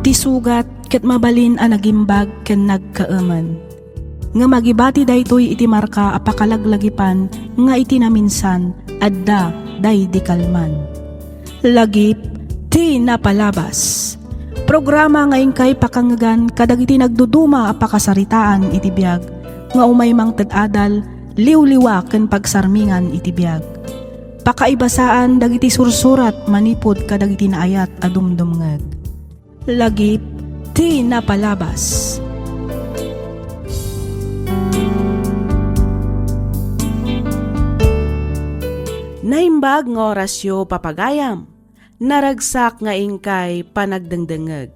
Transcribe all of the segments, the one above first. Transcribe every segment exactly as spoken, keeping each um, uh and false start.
Ti sugat ket mabalin a nagimbag ken nagkaemen. Ngem agibati daytoy iti marka a pakalaglagipan nga iti naminsan, adda daydi kalman. Lagip ti napalabas. Programa nga inkay pakangegan kadagiti nagduduma a pakasaritaan iti biag nga umay mangted adal, liwliwa ken pagsarmingan iti biag. Pakaibasaan dagiti sursurat manipud kadagiti naayat a dumdumngeg. Lagip ti napalabas. Naimbag nga orasyo, papagayam. Naragsak nga inkay panagdengdengngeg.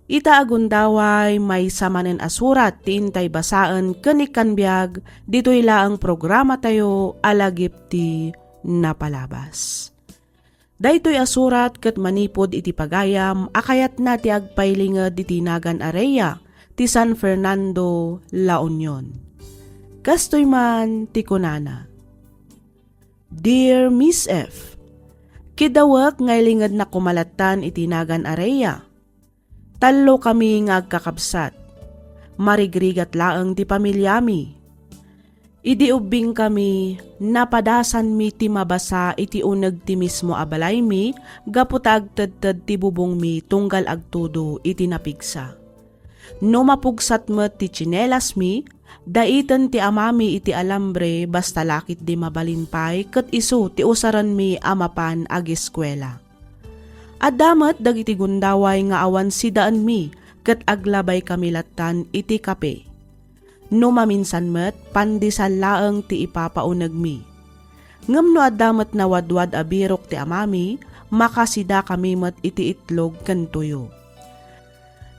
Ita a gundaway, maysa manen a surat ti intay basaen ken ikkan biag ditoy laeng programatayo a Lagip ti Napalabas. Daytoy a surat ket manipud iti pagayam a kayatna ti agpailinged iti nagan a Rhea ti San Fernando, La Union. Kastoy man ti kunana, Dear Miss F, kidawek nga ilingednak koma lattan iti nagan a Rhea. Tallokami nga agkakabsat. Marigrigat laeng ti pamiliami. Idi ubbingkami, napadasanmi ti mabasa iti uneg ti mismo a balaymi gapu ta agtedted ti bubongmi tunggal agtudo iti napigsa. No mapugsat met ti tsinelasmi, daiten ti amami iti alambre basta la ketdi mabalin pay ket isu ti usarenmi a mapan ageskuela. Adda met dagiti gundaway nga awan sidaenmi ket aglabaykami lattan iti kape. No maminsan met, pandesal laeng ti ipapaunegmi. Ngem no adda met nawadwad a birok ti amami, makasidakami met iti itlog ken tuyo.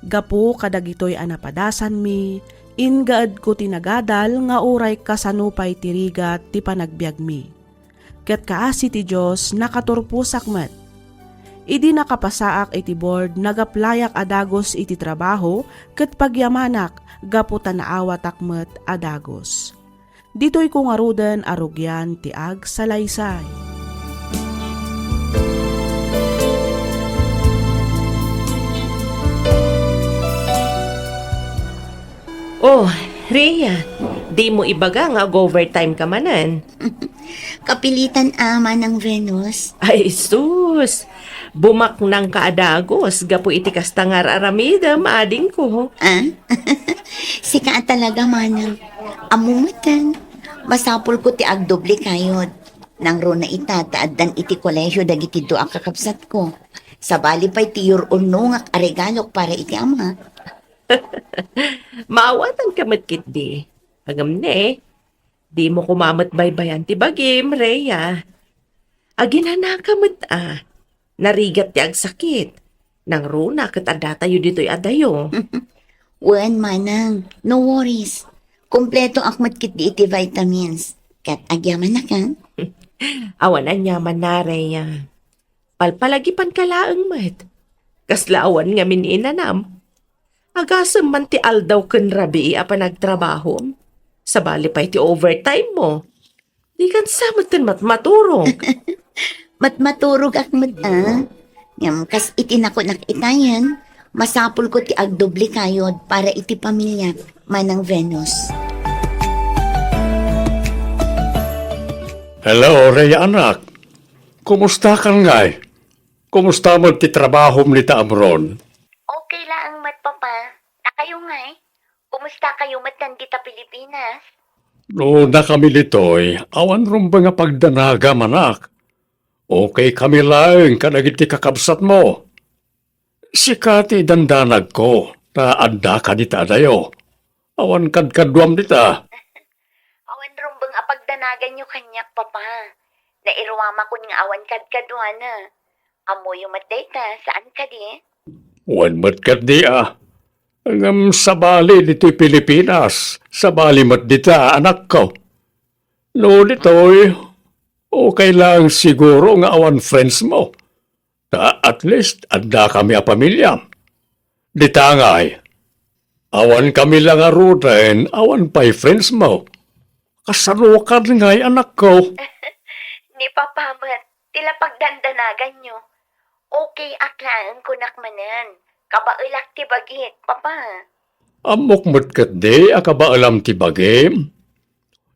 Gapu kadagitoy a napadasanmi, inggaedko ti nagadal nga uray kasano pay ti rigat ti panagbiagmi. Ket kaasi ti Dios, nakaturposak met. Idi nakapasaak iti board, nagaplayak a dagus iti trabaho ket pagyamanak gapu ta naawatak met a dagus. Ditoyko ngaruden a rugian ti agsalaysay. Oh, Rhea, dimo ibaga nga ag-overtime ka manen? Kapilitan a, Manang Venus. Ay, sus! Bumaknang ka a dagus gapu iti kasta nga ar-aramidem, adingko. Ah? Sika a talaga, Manang. Ammo metten, masapulko ti agdoble kayod. Nangruna ita ta addan iti kolehio dagiti dua a kakabsatko. Sabali pay ti yur-urnongak a regalok para iti ama. Maawatanka met ketdi. Ngem ne, dimo koma met baybayan ti bagim, Rhea. Aginanaka met a. Narigat ti agsakit. Nangruna ket addatayo ditoy a dayo. Wen, Manang. No worries. Kumpletoak met ketdi iti vitamins. Ket agyamanak a. Awan aniamanna, Rhea. Palpalagipanka laeng met. Kasla awan ngamin inanam. Agasem man ti aldaw ken rabii a panagtrabahom. Sabali pay ti overtime mo. Dikan sa metten matmaturog. Matmaturogak met a. Ngem kas iti nakunak itayen, masapulko ti agdoble kayod para iti pamiliak, Manang Venus. Hello, Rhea anak. Kumustakan ngay? Kumusta met ti trabahom dita Amron? Okay laeng met, Papa. Akayo ngay? Kumusta kayo met dita Pilipinas? No, dakami ditoy, awan rumbeng a pagdanagam, anak. Okay kami laeng kadagiti kakabsatmo. Sika ti dandanagko, ta addaka dita adayo. Awan kadkaduam dita. Awan rumbeng a pagdanaganyo kaniak, Papa. Nairuamakon nga awan kadkaduana. Ammoyo met dayta, saan kadi? Wen met ketdi a. Ngem sabali ditoy Pilipinas, sabali met dita, anakko. No ditoy, okay lang siguro nga awan friends mo. Ta at least, adda kami a pamilya. Dita ngay, awan kami la ngaruden, awan pay friends mo. Kasano kad ngay, anakko? Ni Papa met, ti la pagdandanaganyo. Okay ak laeng, kunak manen. Kabaelak ti bagik, Papa. Ammok met ketdi a kabaelam ti bagim.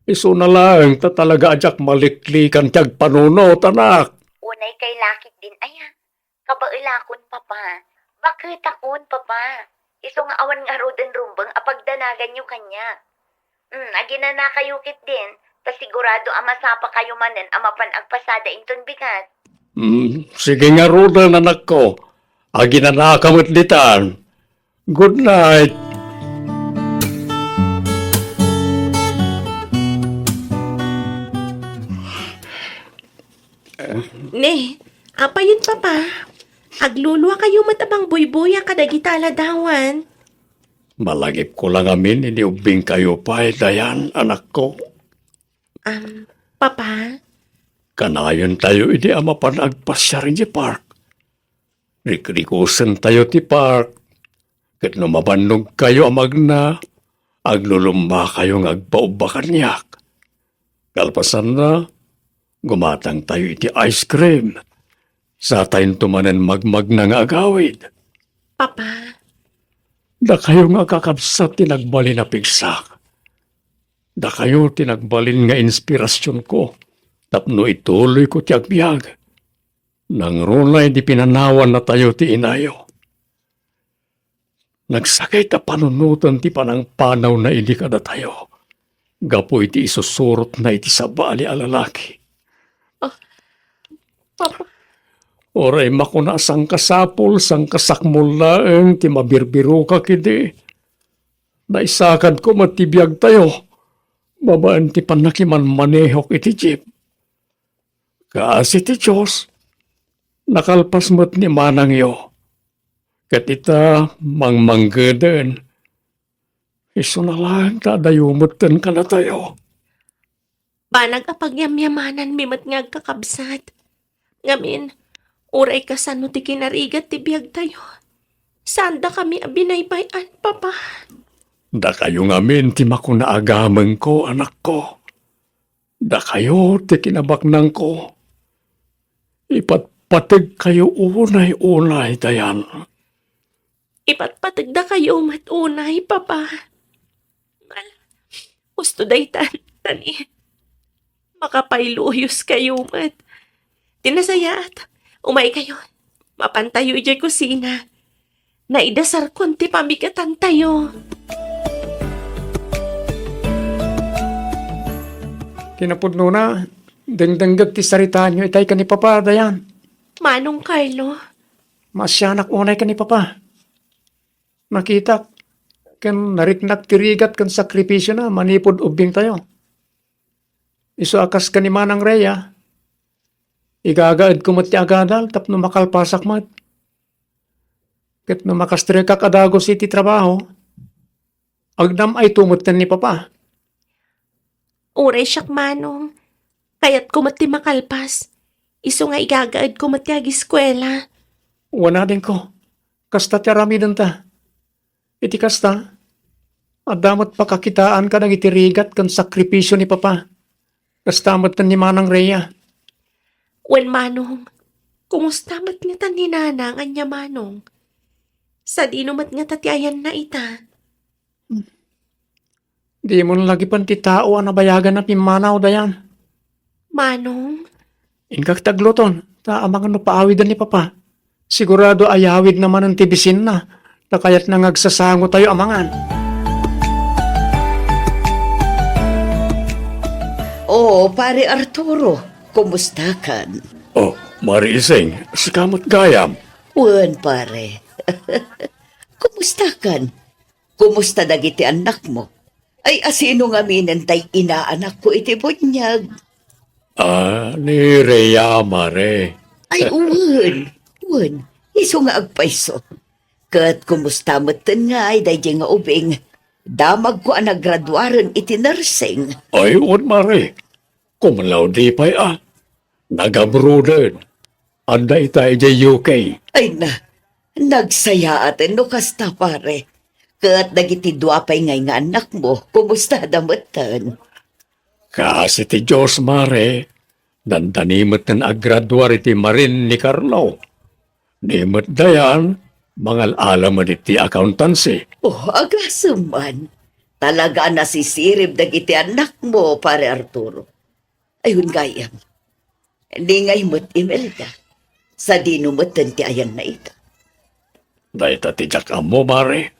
Isuna laeng ta talaga a diak maliklikan ti agpanunot, anak. Unay kay lakit din aya. Kabaelakon, Papa. Baketakon, Papa. Isu nga awan ngaruden rumbeng a pagdanaganyo kaniak. Hmm, aginanakayo ketdin, ta sigurado a masapakayo manen a mapan agpasada inton bigat. Hmm, sige ngaruden, anakko. Aginanaka met ditan. Good night. Ne, apayon, Papa? Agluluakayo met a mangbuybuya kadagita a ladawan. Malagipko la ngamin idi ubbingkayo pay, Dayan, anakko. Am, Papa? Kanayontayo idi a mapan agpasiar idiay park. Rikrikosentayo ti park. Ket no mabannogkayo a magna, aglulummakayo nga agbaubba kaniak. Kalpasanna, gumatangtayo iti ice cream. Satayonto manen magmagna nga agawid. Papa. Dakayo nga kakabsat ti nagbalin a pigsak. Dakayo ti nagbalin nga inspirasionko tapno ituloyko ti agbiag. Nangruna idi pinanawannatayo ti inayo. Nagsakit a panunoten ti panangpanawna idi kadatayo, gapu iti isusurotna iti sabali a lalaki. Ah, Papa. Uray makuna a sangkasapul, sangkasakmul laeng ti mabirbirokak idi. Naisakadko met ti biagtayo babaen ti pannakimanmanehok iti jeep. Kaasi ti Dios, nakalpas met ni manangyo. Ket ita, mangmanggeden, isuna laeng ta adayo metten kadatayo. Banag a pagyamyamananmi met nga agkakabsat. Ngamin, uray kasano ti kinarigat ti biagtayo, saandakami a binaybay-an, Papa. Dakayo ngamin ti makuna a gamengko, anakko. Dakayo ti kinabaknangko. Ipatpategkayo unay-unay, Dayan. Ipatpategdakayo met unay, Papa. Ngal, husto daytan, ta ni, makapayluyoskayo met. Ti nasayaat, umaykayo. Mapantayo idiay kusina. Naidasarkon ti pamigatantayo. Kinapudnona, dengdengngeg ti saritaanyo itay ken ni Papa, Dayan. Manong Carlo. Maasianak unay ken ni Papa. Nakitak ken nariknak ti rigat ken sakrifisiona manipud ubbingtayo. Isu a kas ken ni Manang Rhea, igagaedko met ti agadal tapno makalpasak met. Ket no makastrekak a dagus iti trabaho, agnam-ayto metten ni Papa. Uray siak, Manong. Kayatko met ti makalpas. Isu nga igagaedko met ti agiskuela. Wen, adingko. Kasta ti aramidenta. Iti kasta, adda met pakakitaan kadagiti rigat ken sakripisio ni Papa. Kasta met ni Manang Rhea. Wen, Manong, kumusta met ngata ni Nanang ania, Manong? Sadino met ngata ti ayanna ita? Dimon lagipen ti tao a nabayagan a pimmanaw, Dayan. Manong? Inkak ti agluton, ta amangan no paawiden ni Papa. Sigurado a yawidna manen ti bisinna, ta kayatna nga agsasangotayo amangan. Oo, Pare Arturo, kumustakan? Oh, Mari Ising, sika met gayam? Wen, pare. Kumustakan? Kumusta dagiti annakmo? Ay, asino ngaminen tay inaanakko iti buniag? Ah, ni Rhea, Mare. Ay, wen. Wen, isu nga agpayso. Ket kumusta metten ngay daydiay nga ubing? Damagko a nagraduaren iti nursing. Ay, wen, Mare. Cum laude pay a. Nag-abroaden. Adda ita idiay U K. Ay na, nagsayaaten no kasta, pare. Ket dagiti dua pay ngay nga annakmo, kumustada metten? Kaasi ti Dios, Mare, dandani metten agraduar iti marin ni Carlo. Ni met Dayan, mangal-ala met iti accountancy. Oh, agasem man. Talaga a nasisirib dagiti annakmo, Pare Arturo. Ay, wen gayyem. Ni ngay met Imelda. Sadino metten ti ayanna ita? Dayta ti diak ammo, Mare.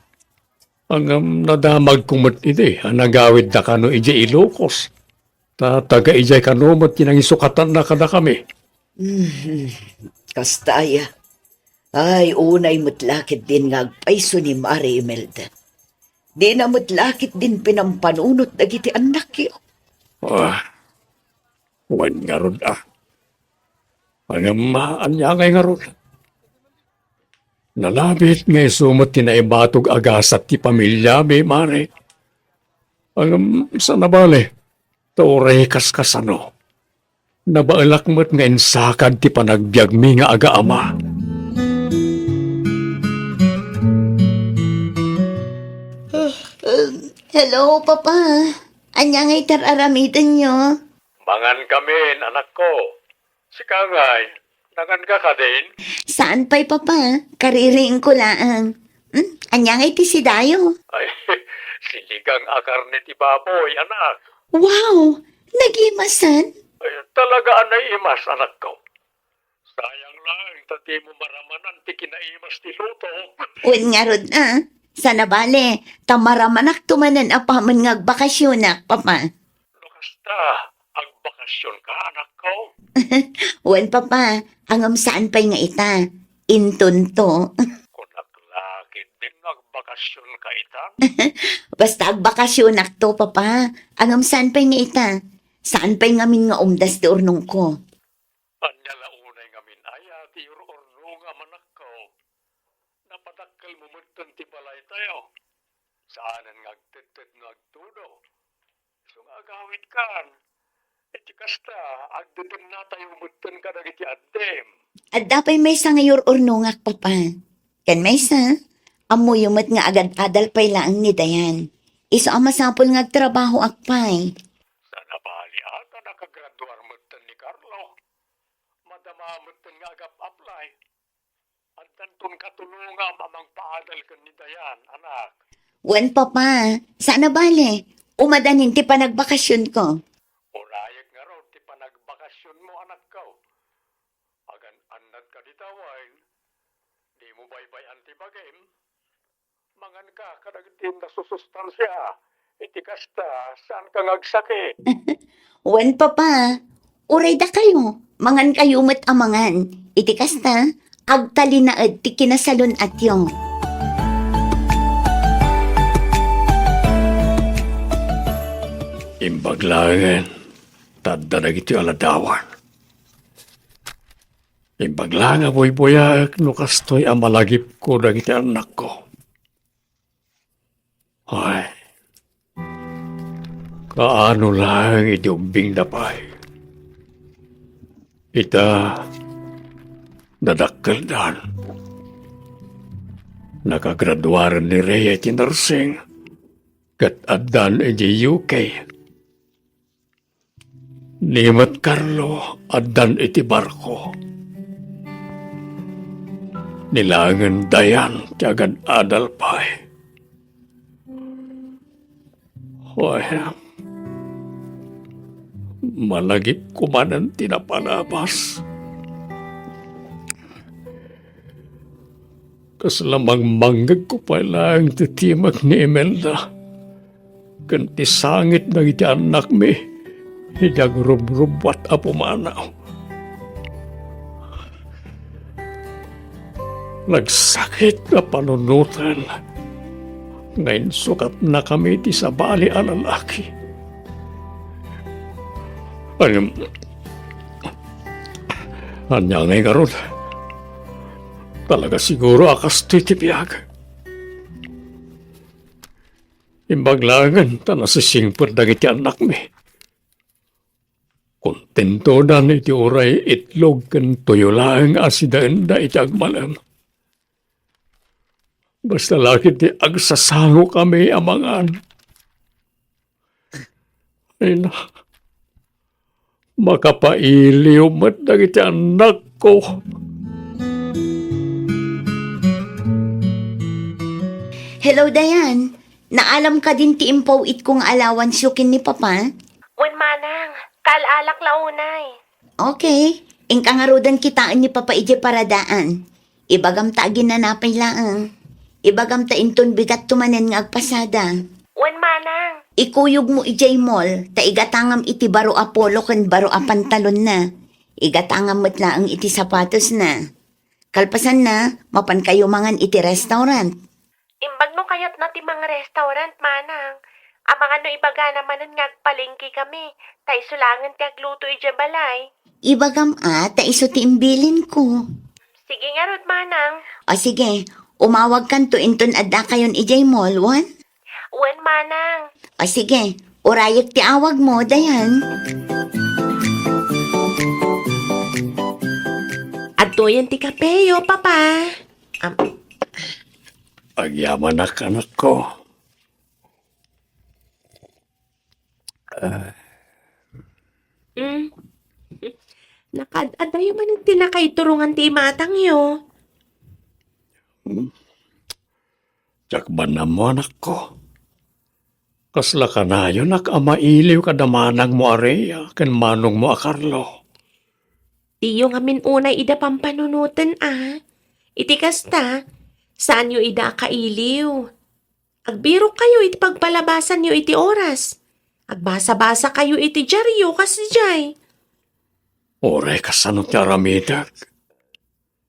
Ngem nadamagko met idi a nagawidda kano idiay Ilocos. Ta taga idiay kano met ti nangisukatanna kadakami. Mhm. Kasta aya. Ay, unay met la ketdin nga agpayso ni Mare Imelda. Dina met la ketdin pinampanunot dagiti annakyo. Ah, wen ngarud, ah. Ngem, ah, ania ngay ngarud? Nalabit nga isu met ti naibatog a gasat ti pamiliami, Mare. Ngem, saan a bale, ta uray kaskasano, nabaelak met nga insakad ti panagbiagmi nga agaama. Um, hello, Papa. Ania ngay ti ar-aramidenyo? Mangan kamin, anakko. Sika ngay, nangan ka kadin? Saan pay, Papa. Kaririingko laeng. Hmm? Ania ngay ti sidayo? Ay, sinigang a karne ti baboy, anak. Wow! Nagimasan? Ay, talaga a naimas, anakko. Sayang lang ta dimo maramanan ti kinaimas ti luto. Wen ngarud a. Saan a bale, ta maramanakto manen apaman nga agbakasionak, Papa. No kasta, agbakasionka, anakko? Wen, Papa, ngem saan pay nga ita. Intonto. Kunak la ketdin nga agbakasionka ita. Basta agbakasionakto, Papa. Ngem saan pay nga ita. Saan pay ngamin nga umdas ti urnongko. Ania la unay ngamin aya ti ur-urnongam, anakko? Napadakkelmo metten ti balaytayo. Saanen nga agtedted nga agtudo. Isu nga agawidkan. Iti kasta, agdedennatayo metten kadagiti addim. Adda pay maysa nga ur-urnongak, Papa. Ken maysa, ammoyo met nga agad-adal pay laeng ni Dayan. Isu a masapul nga agtrabahoak pay. Saan a bale a ta nakagraduar metten ni Carlo. Madama metten nga agap-apply. Addanton katulongam a mangpaadal ken ni Dayan, anak. Wen, Papa. Saan a bale. Umadanin ti panagbakasionko. Unayek ngarud ti panagbakasionmo, anakko. Agan-annadka dita wen? Dimo baybay-an ti bagim? Manganka kadagiti nasusustansia. Iti kasta, saanka nga agsakit. Wen, Papa. Uray dakayo, mangankayo met a mangan. Iti kasta, agtalinaed ti kinasalun-atyo. Imbag laengen, ta adda dagitoy a ladawan. Imbag la nga buybuyaek no kastoy a malagipko dagiti annakko. Ay, kaano laeng idi ubbingda pay. Ita, nadakkeldan. Nakagraduaren ni Rhea iti nursing, ket addan iti U K. Ni met Carlo, addan iti barko. Ni laengen Dayan ti agad-adal pay. Hoy, malagipko manen ti napalabas. Kasla mangmangngegko pay laeng ti timek ni Imelda ken ti sangit dagiti annakmi idi agrubrubbuat a pumanaw. Nagsakit a panunoten nga insukatnakami ti sabali a lalaki. Ngem, ania ngay ngarud? Talaga siguro a kastoy ti biag. Imbag laengen ta nasisingpet dagiti annakmi. Kontentodan iti uray itlog ken tuyo laeng a sidaenda iti agmalem. Basta la ketdi agsasangokami a mangan. Ay na, makapailiw met dagiti annakko. Hello, Dayan. Naalam kadin ti impaw-itko nga allowance-yo ken ni Papa? Wen, manang. Kaal-alak la unay. Okay. Inka ngaruden kitaen ni Papa idiay paradaan. Ibagam ta aginanapay laeng. Ibagam ta inton bigatto manen nga agpasada. Wen, manang. Ikuyogmo idiay mall, ta igatangam iti baro a polo ken baro a pantalonna. Igatangam met laeng iti sapatosna. Kalpasanna, mapankayo mangan iti restaurant. Imbag no kayatna ti mang-restaurant, manang. Amangan no ibagana manen nga agpalengke kami, ta isu laengen ti agluto idiay balay. Ibagam a, ta isu ti imbilinko. Sige ngarud, manang. O sige, umawagkanto inton addakayon idiay mall, wen? Wen, manang. O sige, urayek ti awagmo, Dayan. Adtoyen ti kapeyo, Papa. Am- Agyamanak, anakko. Ah. Mm. Nakaad-adayo manen ti nakaiturongan ti imatangyo. Hmm. Diak man ammo, anakko. Kasla kanayonak a mailiw kada manangmo a Rhea ken manongmo a Carlo. Diyo ngamin unay ida pampanunoten a. Iti kasta, saanyo ida a kailiw. Agbirokkayo iti pagpalabasanyo iti oras. Agbasa-basakayo iti diario kas idiay. Uray kasano ti aramidek.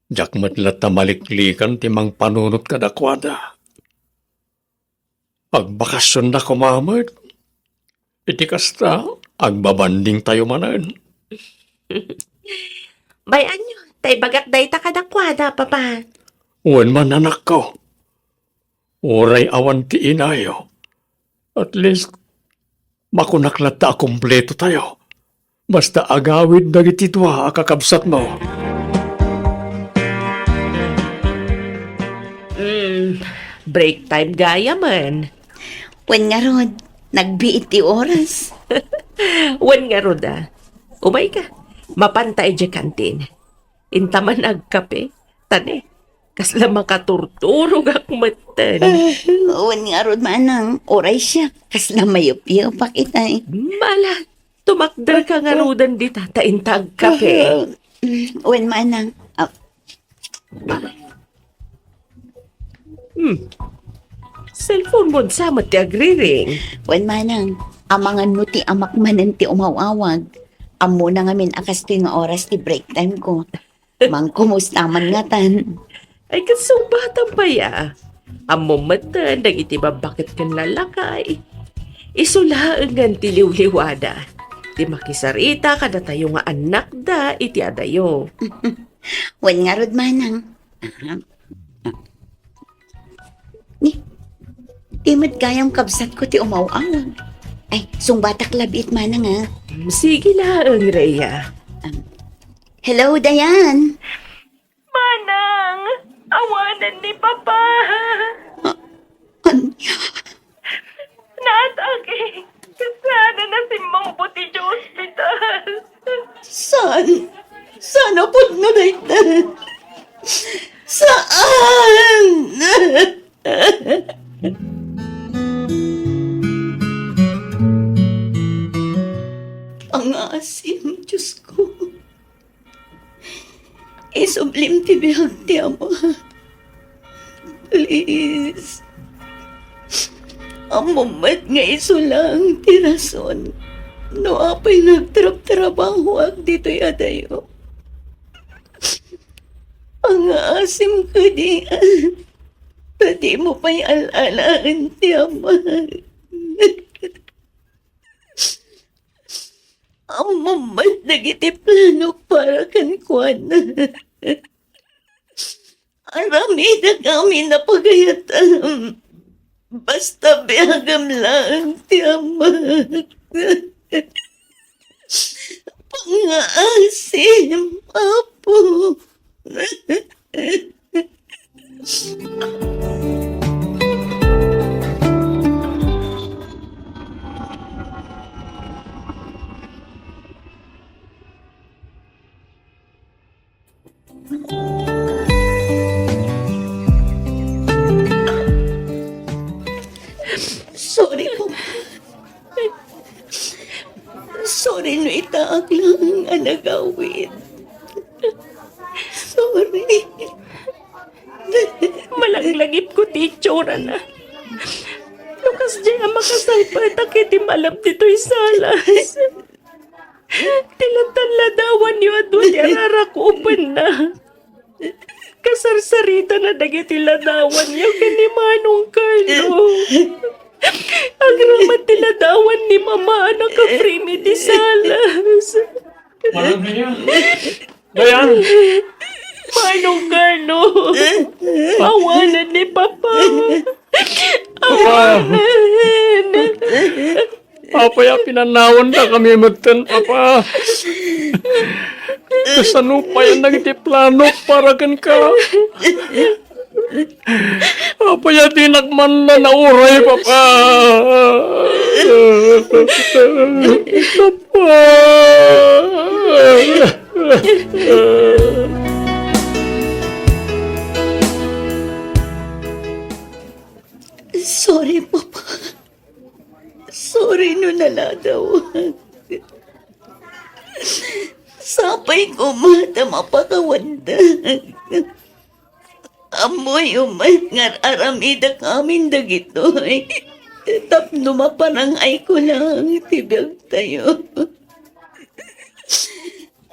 Diak met latta maliklikan ti mangpanunot kadakuada. Agbakasionda koma met. Iti kasta, agbabandingtayo manen. Bay-anyo, ta ibagak dayta kadakuada, Papa. Wen man, anakko. Uray awan ti inayo. At least, makunak latta a kumpletotayo. Basta agawid dagiti dua a kakabsatmo. Mm, break time gayamen. Wen ngarud, nagbiit ti oras. Wen ngarud, a. Umayka, mapanta idiay kantin. Inta man agkape, ta ne, kasla makaturturogak metten. Wen ngarud, manang, uray siak, kasla mayupyupak itay. Mala, tumakderka ngaruden dita, ta inta agkape. Wen, manang, ah, Hmm. Cellphone mo sa met ti agriring. Wen, manang, amangan no ti amak manen ti umaw-awag. Ammona ngamin a kastoy nga oras ti break time ko. Mangkumusta man ngatan. Ay, ket sungbatam pay a. Ammom metten dagiti babbaket ken lallakay. Isu laengen ti liwliwada ti makisarita kadatayo nga annakda iti adayo. Wen ngarud, manang. Aha. Ni, ti met gayam kabsatko ti umaw-awag. Ay, sungbatak labiit, manang, a. Mm, sige laeng, Rhea. Um, hello, Dayan. Manang, awanen ni Papa. Ah, ania? Naatake. Saan a nasimmangpot idiay ospital? Saan? Saan a pudno dayta? Saan? Pangaasim, Diosko. Isublim ti biag ti ama. Please. Ammom met nga isu laeng ti rason no apay nagtrabtrabahoak ditoy adayo. Pangaasim kadi, ta dimo pay al-alaen ti ama. Ammom met dagiti planok para kenkuana. Aramidek amin a pagayatam. Basta biagam laeng ti amak. Pangaasim, Apo. Urana. No kasdiay a makasalpa dagiti malem ditoy salas. Ti ladladawanyo adu ti ararakupenna. Kasarsaritana dagiti ladawanyo ken ni Manong Carlo. Agraman ti ladawan ni Mama a nakaframe iti salas. Manang Dayan. Dayan. Manong Carlo. Awanen ni Papa. Papa. Awanen. Apay a pinanawendakami metten, Papa? Kasano payen dagiti plano para kenka? Apay a dinak man nauray, Papa? Papa! Sorry, Papa. Sorry no naladaw. Sapay koma ta mapakawandak. Ammoyo met nga ar-aramidek amin dagitoy tapno maparang-ayko laeng ti biagtayo.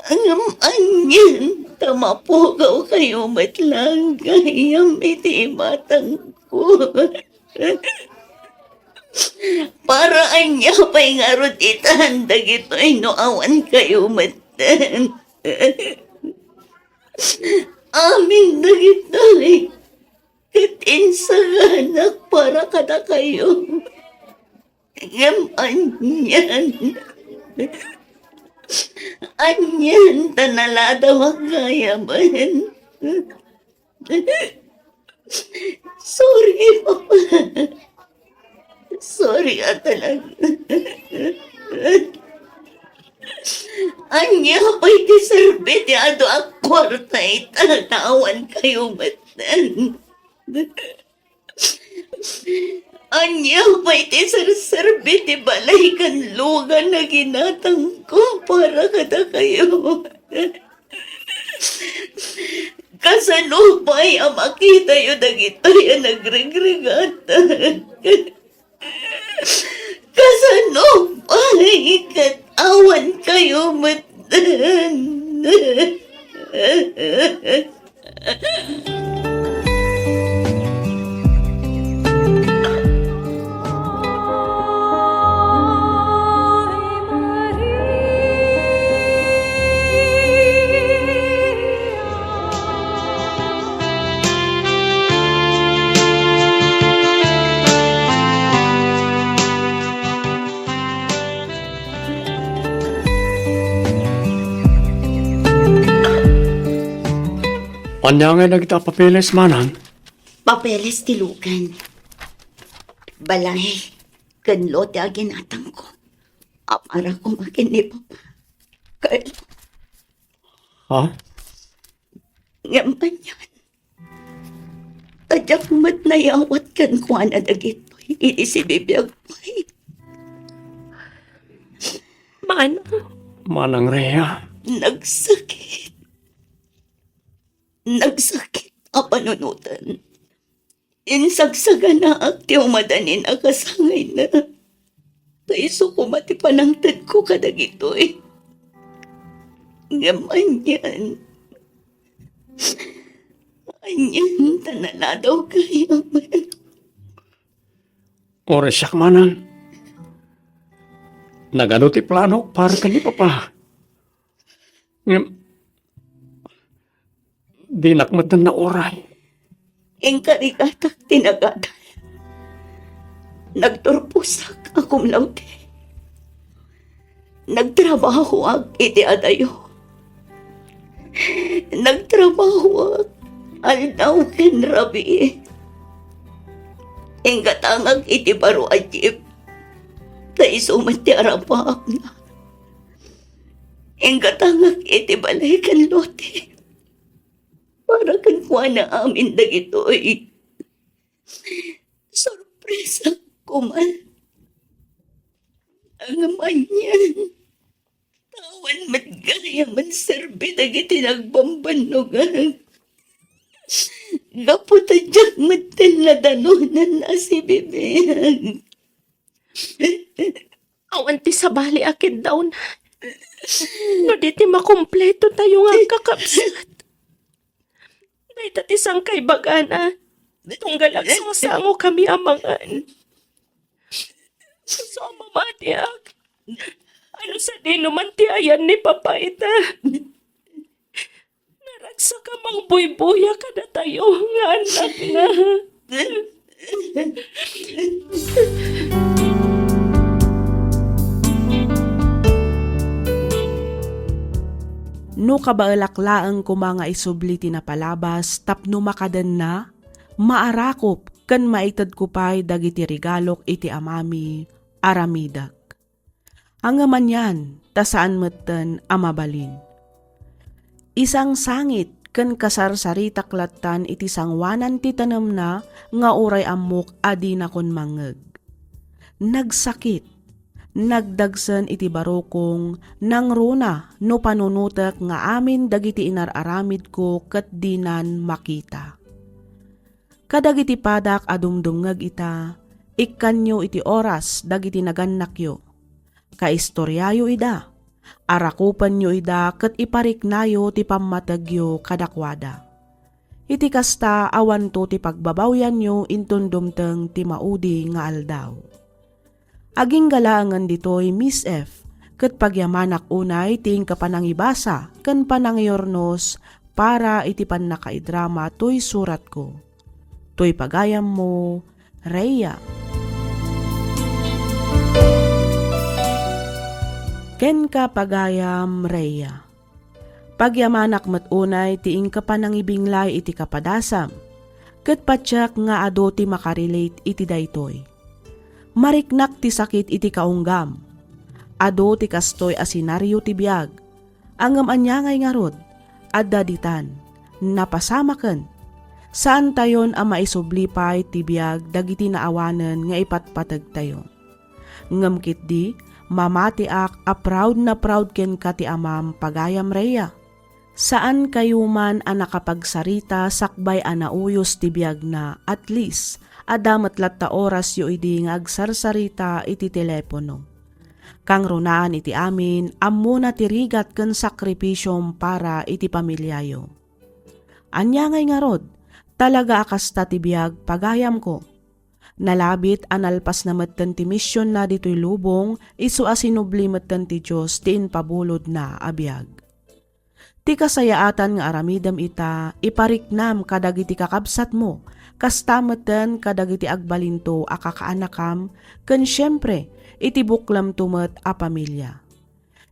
Ngem anian ta mapugawkayo met laeng gayam iti imatangko? Para ania pay ngarud itan dagitoy no awankayo metten? Amin dagitoy ket insaganak para kadakayo. Ngem anian, anian ta naladawak gayamen. Sorry, Papa. Sorry a talaga. Ania pay ti serbi ti adu a kuarta ita ta awankayo metten? Ania pay ti serserbi ti balay ken lugan a ginatangko para kadakayo? Kasano pay a makitayo dagitoy a nagregregatan? Kasano pay ket awankayo metten? Ania ngay dagita a papeles, manang? Papeles ti lugan, balay, ken lote a ginatangko a para koma ken ni Papa. Carlo. Ha? Ngem anian, ta diak met nayawat kenkuana dagitoy idi sibibiag pay. Manang. Manang Rhea. Nagsakit. Nagsakit a panunoten. Insagsaganaak ti umadanin a kasangayna. Ta isu koma ti panangtedko kadagitoy. Ngem anian, anian ta naladaw gayamen. Uray siak manang. Nagadu ti planok para ken ni Papa. Ngem, dinak met nauray. Inkarigatak ti nagadal. Nagturposak a cum laude. Nagtrabahoak iti adayo. Nagtrabahoak aldaw ken rabii. Inggatangak iti baro a jeep. Ta isu met ti arapaakna. Inggatangak iti balay ken lote. Para kenkuana amin dagitoy. Sorpresa koma. Ngem anian, ta awan met gayamen serbi dagiti nagbambannogak. gapu ta diak met ti nadanonan a sibibiag. Awan ti sabali a kiddawna. No di ti makumpleto tayo nga kakabsat. Dayta ti sangkaibagana. Tunggal agsasango kami a mangan. Isu a mamatiak. Ano sadino man ti ayan ni Papa ita? Naragsak a mangbuybuya kadatayo nga annakna. No kabaelak laeng koma nga isubli ti napalabas tapno makadenna, maarakop ken maitedko pay dagiti regalok iti amami, aramidek. Ngem anian, ta saan metten a mabalin. Isangsangit ken kasarsaritak lattan iti sangoanan ti tanemna nga uray ammok a dinakon mangngeg. Nagsakit, nagdagsen iti barukong, nangruna no panunotek nga amin dagiti inar-aramidko ket dinan makita. Kadagiti padak a dumdumngeg ita, ikkanyo iti oras dagiti nagannakyo. Kaistoriayo ida, arakupenyo ida ket ipariknayo ti pammategyo kadakuada. Iti kasta, awanto ti pagbabawyanyo inton dumteng ti maudi nga aldaw. Agingga laengen ditoy, Miss F, ket pagyamanak unay ti inka panangibasa ken panangiurnos para iti pannakaidrama toy suratko. Toy pagayammo, Rhea. Kenka, pagayam Rhea. Pagyamanak met unay ti inka panangibinglay iti kapadasam, ket patiek nga adu ti makarelate iti daytoy. Mariknak ti sakit iti kaunggam. Adu ti kastoy a senario ti biag. Ngem ania ngay ngarud, adda ditan, napasamaken. Saantayon a maisubli pay ti biag dagiti naawanen nga ipatpategtayo. Ngem ketdi, mamatiak a proud na proud kenka ti amam, pagayam Rhea. Saankayo man a nakapagsarita sakbay a nauyos ti biagna, at least, adda met latta orasyo idi nga agsarsarita iti telepono. Kangrunaan iti amin, ammona ti rigat ken sakripisiom para iti pamiliayo. Ania ngay ngarud, talaga a kasta ti biag, pagayamko. Nalabit a nalpasna metten ti misionna ditoy lubong, isu a sinubli metten ti Dios ti impabulodna a biag. Ti kasayaatan nga aramidem ita, ipariknam kadagiti kakabsatmo, kasta metten kadagiti agbalinto a kakaanakam, ken siempre, iti buklemto met a pamilia.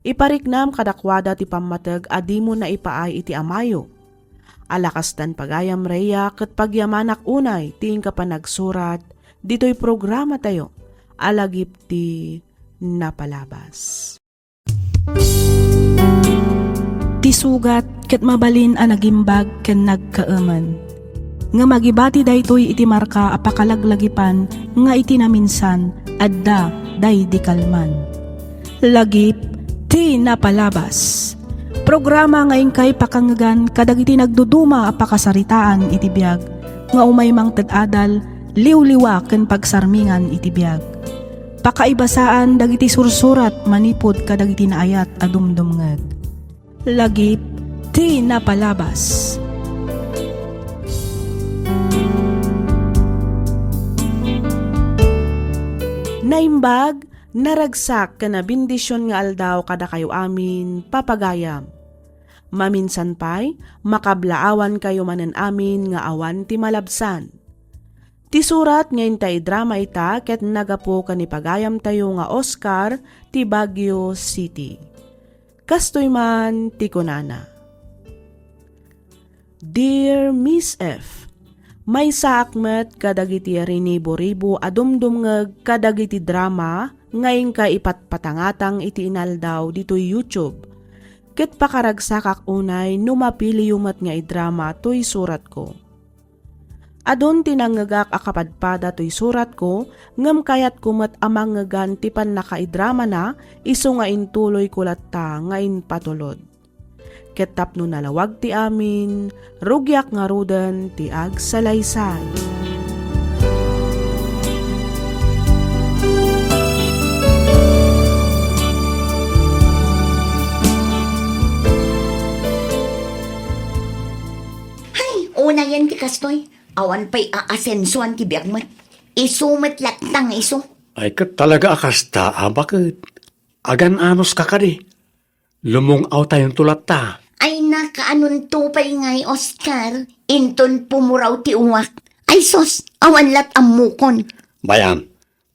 Ipariknam kadakuada ti pammateg a dimo naipaay iti amayo. Ala kastan, pagayam Rhea, ket pagyamanak unay ti inka panagsurat ditoy programatayo a Lagip ti Napalabas. Ti sugat ket mabalin a nagimbag ken nagkaemen. Ngem agibati daytoy iti marka a pakalaglagipan nga iti naminsan, adda daydi kalman. Lagip ti Napalabas. Programa nga inkay pakangngegan kadagiti nagduduma a pakasaritaan iti biag, nga umay mangted adal, liwliwa ken pagsarmingan iti biag. Pakaibasaan dagiti sursurat manipud kadagiti naayat a dumdumngeg. Lagip ti Napalabas. Naimbag, naragsak ken nabendision nga aldaw kadakayo amin, papagayam. Maminsan pay, makablaawankayo manen amin nga awan ti malabsan. Ti surat nga intay idrama ita ket nagapu ken ni pagayamtayo nga Oscar ti Baguio City. Kastoy man ti kunana, Dear Miss F, maysaak met kadagiti rinibo-ribo a dumdumngeg kadagiti drama nga inka ipatpatangatang iti inaldaw ditoy YouTube. Ket pakaragsakak unay no mapiliyo met nga idrama toy suratko. Adun ti nangngegak a kapadpada toy suratko, ngem kayatko met a mangngegan ti pannakaidramana isu nga intuloyko latta nga impatulod. ket tapno nalawag ti amin, rugiak ngaruden ti agsalaysay. Hay, unayen ti kastoy. Awan pay aasensoan ti biag met. Isu met latta nga isu. Ay, ket talaga a kasta, a, baket? Agan-anos ka kadi? Lumung-awtayonto latta. Ay, nakaanonto pay ngay, Oscar? Inton pumuraw ti uwak. Ay, sus, awan lat ammokon. Bayan,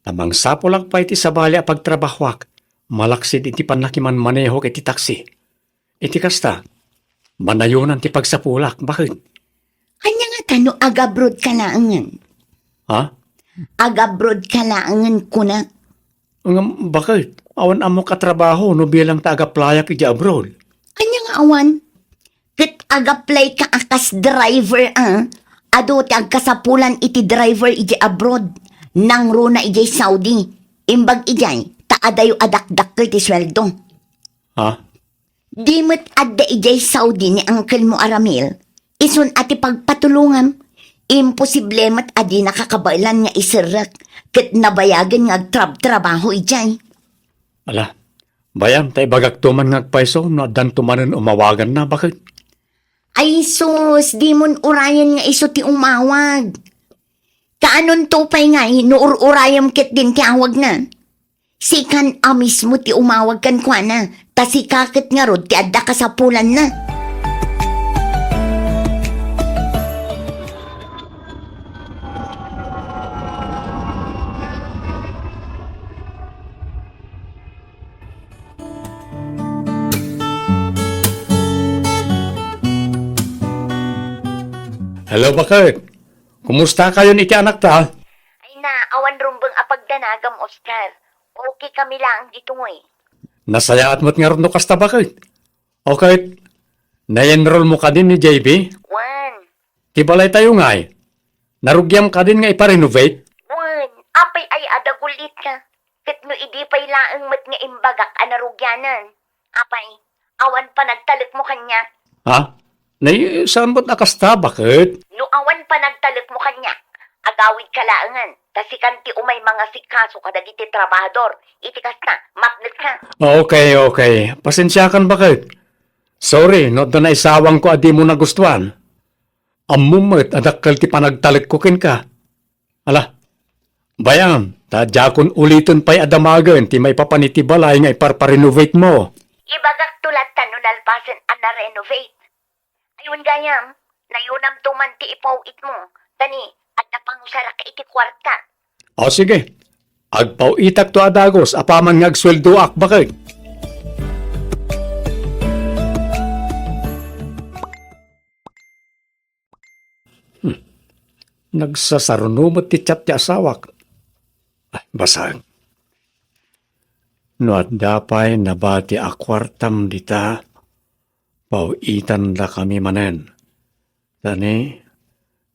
ta mangsapulak pay ti sabali a pagtrabahoak, malaksid iti pannakimanmaneho iti taksi. Iti kasta, manayonan ti pagsapulak, baket? Ania ngata no agabroad ka laengen? Ha? Agabroad ka laengen, kunak. Ngem, baket? Awan ammok a trabaho no bilang ta agaplayak idiay abroad. Ania nga awan? Ket agaplayka a kas driver, a? Adu ti agkasapulan iti driver idiay abroad. Nangruna idiay Saudi. Imbag idiay, ta adayo a dakdakkel ti sueldo. Ha? Di met adda idiay Saudi ni uncle mo a Ramil. Isun a ti pagpatulongam. Imposible met a dinaka kabaelan nga iserrek ket nabayagen nga agtrabtrabaho idiay. Ala, bayan, ta ibagakto man nga agpayso no addanto manen umawaganna, baket? Ay sus, dimon urayen nga isu ti umawag. Kaanonto pay ngay no ur-urayem ketdin ti awagna? Sikan a mismo ti umawag kenkuana, ta sika ket ngarud ti adda kasapulanna. Hello, baket? Kumustakayon iti anakta? Ay na, awan rumbeng a pagdanagam, Oscar. Okay kami laeng ditoy. Nasayaat met ngarud no kasta, baket. Okay, na-enroll mo kadi ni J B? Wen. Ti balaytayo ngay, narugiam kadin nga iparenovate? Wen, apay ay a dagulitka? Ket no idi pay laeng met nga imbagak a narugianan, apay, awan panagtalekmo kaniak? Ha? Nay, saan met a kasta, baket? No awan panagtalekmo kaniak, agawidka laengen, ta sikan ti umay mangasikaso kadagiti trabahador. Iti kasta, mapnetka. Okay, okay. Pasensiakan, baket. Sorry no adda naisawangko a dimo nagustuan. Ammom met a dakkel ti panagtalekko kenka. Ala, bayan, ta diakon uliten pay a damagen ti maipapan iti balay nga iparparenovate mo. Ibagakto latta no nalpasen a na-renovate. Ayun gayam, nayonamto man ti ipaw-itmo, ta ni, adda pangusarak iti kuarta. O sige, agpaw-itakto a dagus apaman nga agsueldoak, baket. Hmm. Nagsasaruno met ti chat ti asawak. Ah, basag. No adda pay nabati a kuartam dita, paw-itandakami manen. Ta ni,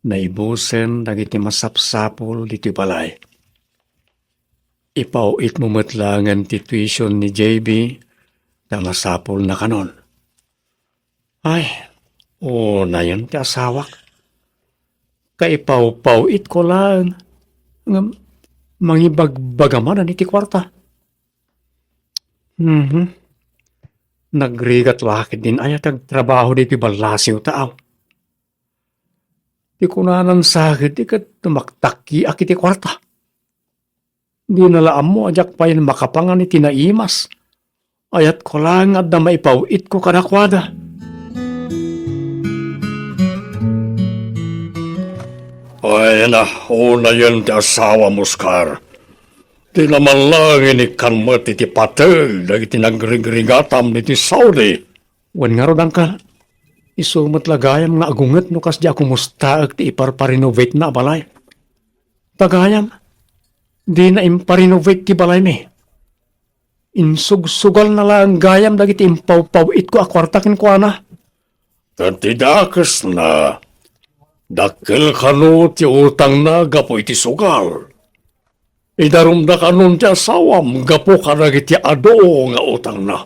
naibusen dagiti masapsapul ditoy balay. Ipaw-itmo met laengen ti tuition ni J B, ta masapulna kanon. Ay, unayen ti asawak. Kaipawpaw-itko laeng, ngem mangibagbagamanan iti kuarta. Mhm. Nagrigat la ketdin aya ti agtrabaho ditoy ballasiw ta aw. Ti kunanan sa ketdi ket tumaktakkiak iti kuarta. Dina la ammo a diak payen makapangan iti naimas. Ayatko laeng nga adda maipaw-itko kadakuada. Ay na, unayen ti asawam, Oscar. Dina man laeng inikkan met iti pateg dagiti nagrigrigatam ditoy Saudi. Wen ngarud, angkel, isu met la gayam nga agunget no kasdi a kumustaek ti iparparenovate na a balay. Ta gayam, dina imparenovate ti balaymi. Insugsugalna laeng gayam dagiti impawpaw-itko a kuarta kenkuana. Ket ti dakesna, dakkel kano ti utangna gapu iti sugal. Idarumda kanon ti asawam gapu kadagiti adu nga utangna.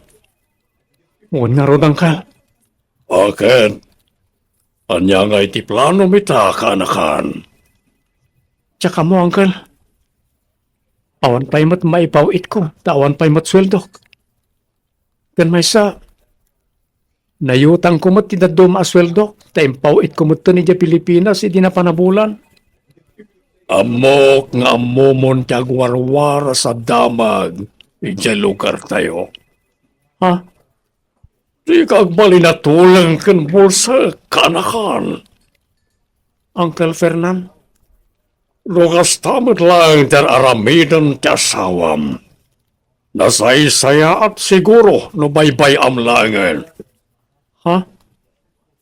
Wen ngarud, angkel, Akin, ania nga iti plano mi ta, kaanakan? Diak ammo, Uncle. Awan pay met maipaw-itko, ta awan pay met sueldok. Ken maysa, nayutangko met ti dadduma a sueldok, ta impaw-itko metten idiay Pilipinas idi napan a bulan. Ammok nga ammomon ti agwarwaras a damag idiay lugartayo. Ha? Dika agbalin a tuleng ken bulsek, kaanakan. Uncle Fernan? No kasta met laeng ti ar-aramiden ti asawam, nasaysayaat siguro no baybay-am laengen. Ha?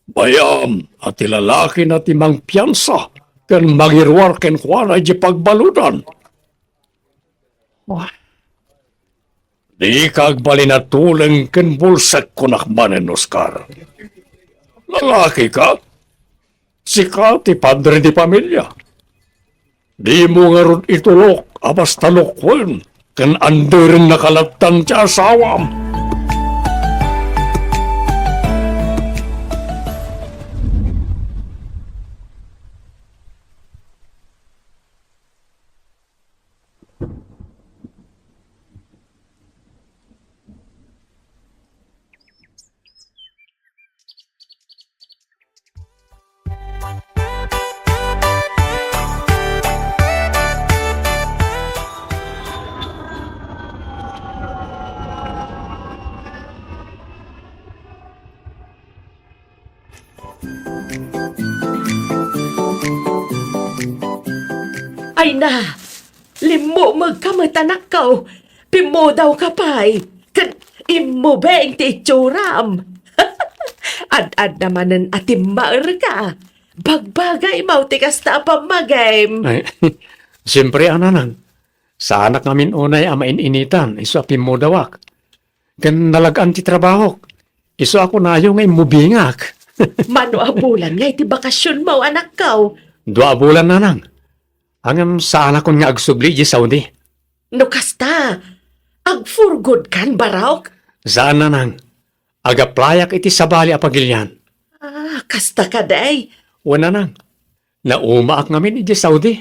Bay-am a ti lalakina ti mangpiansa ken mangiruar kenkuana idiay pagbaludan. Wah. Dika agbalin a tuleng ken bulsek, kunak manen, Oscar. Lalakika? Sika ti padre di pamilia. Dimo ngarud itulok a basta lukwen ken anderenna kalattan ti asawam. Ay na, limmumegka met, anakko. Pimmudawka pay, ket immubing ti itsuram. Ad-adda manen a timmaerka. Bagbagaymo ti kasta a pammagim. Ay, siempre, a, nanang. Saanak ngamin unay a main-initan isu a pimmudawak. Ken nalag-an ti trabahok. Isu a kunayo nga immubingak. Mano a bulan nga iti bakasionmo, anakko? Dua a bulan, nanang. Ngem saanakon nga agsubli idiay Saudi. No kasta, ag-for good kan, barok? Saan, nanang. Ag-applyak iti sabali a pagilian. Ah, kasta kadi? Wen, nanang. Naumaak ngamin idiay Saudi.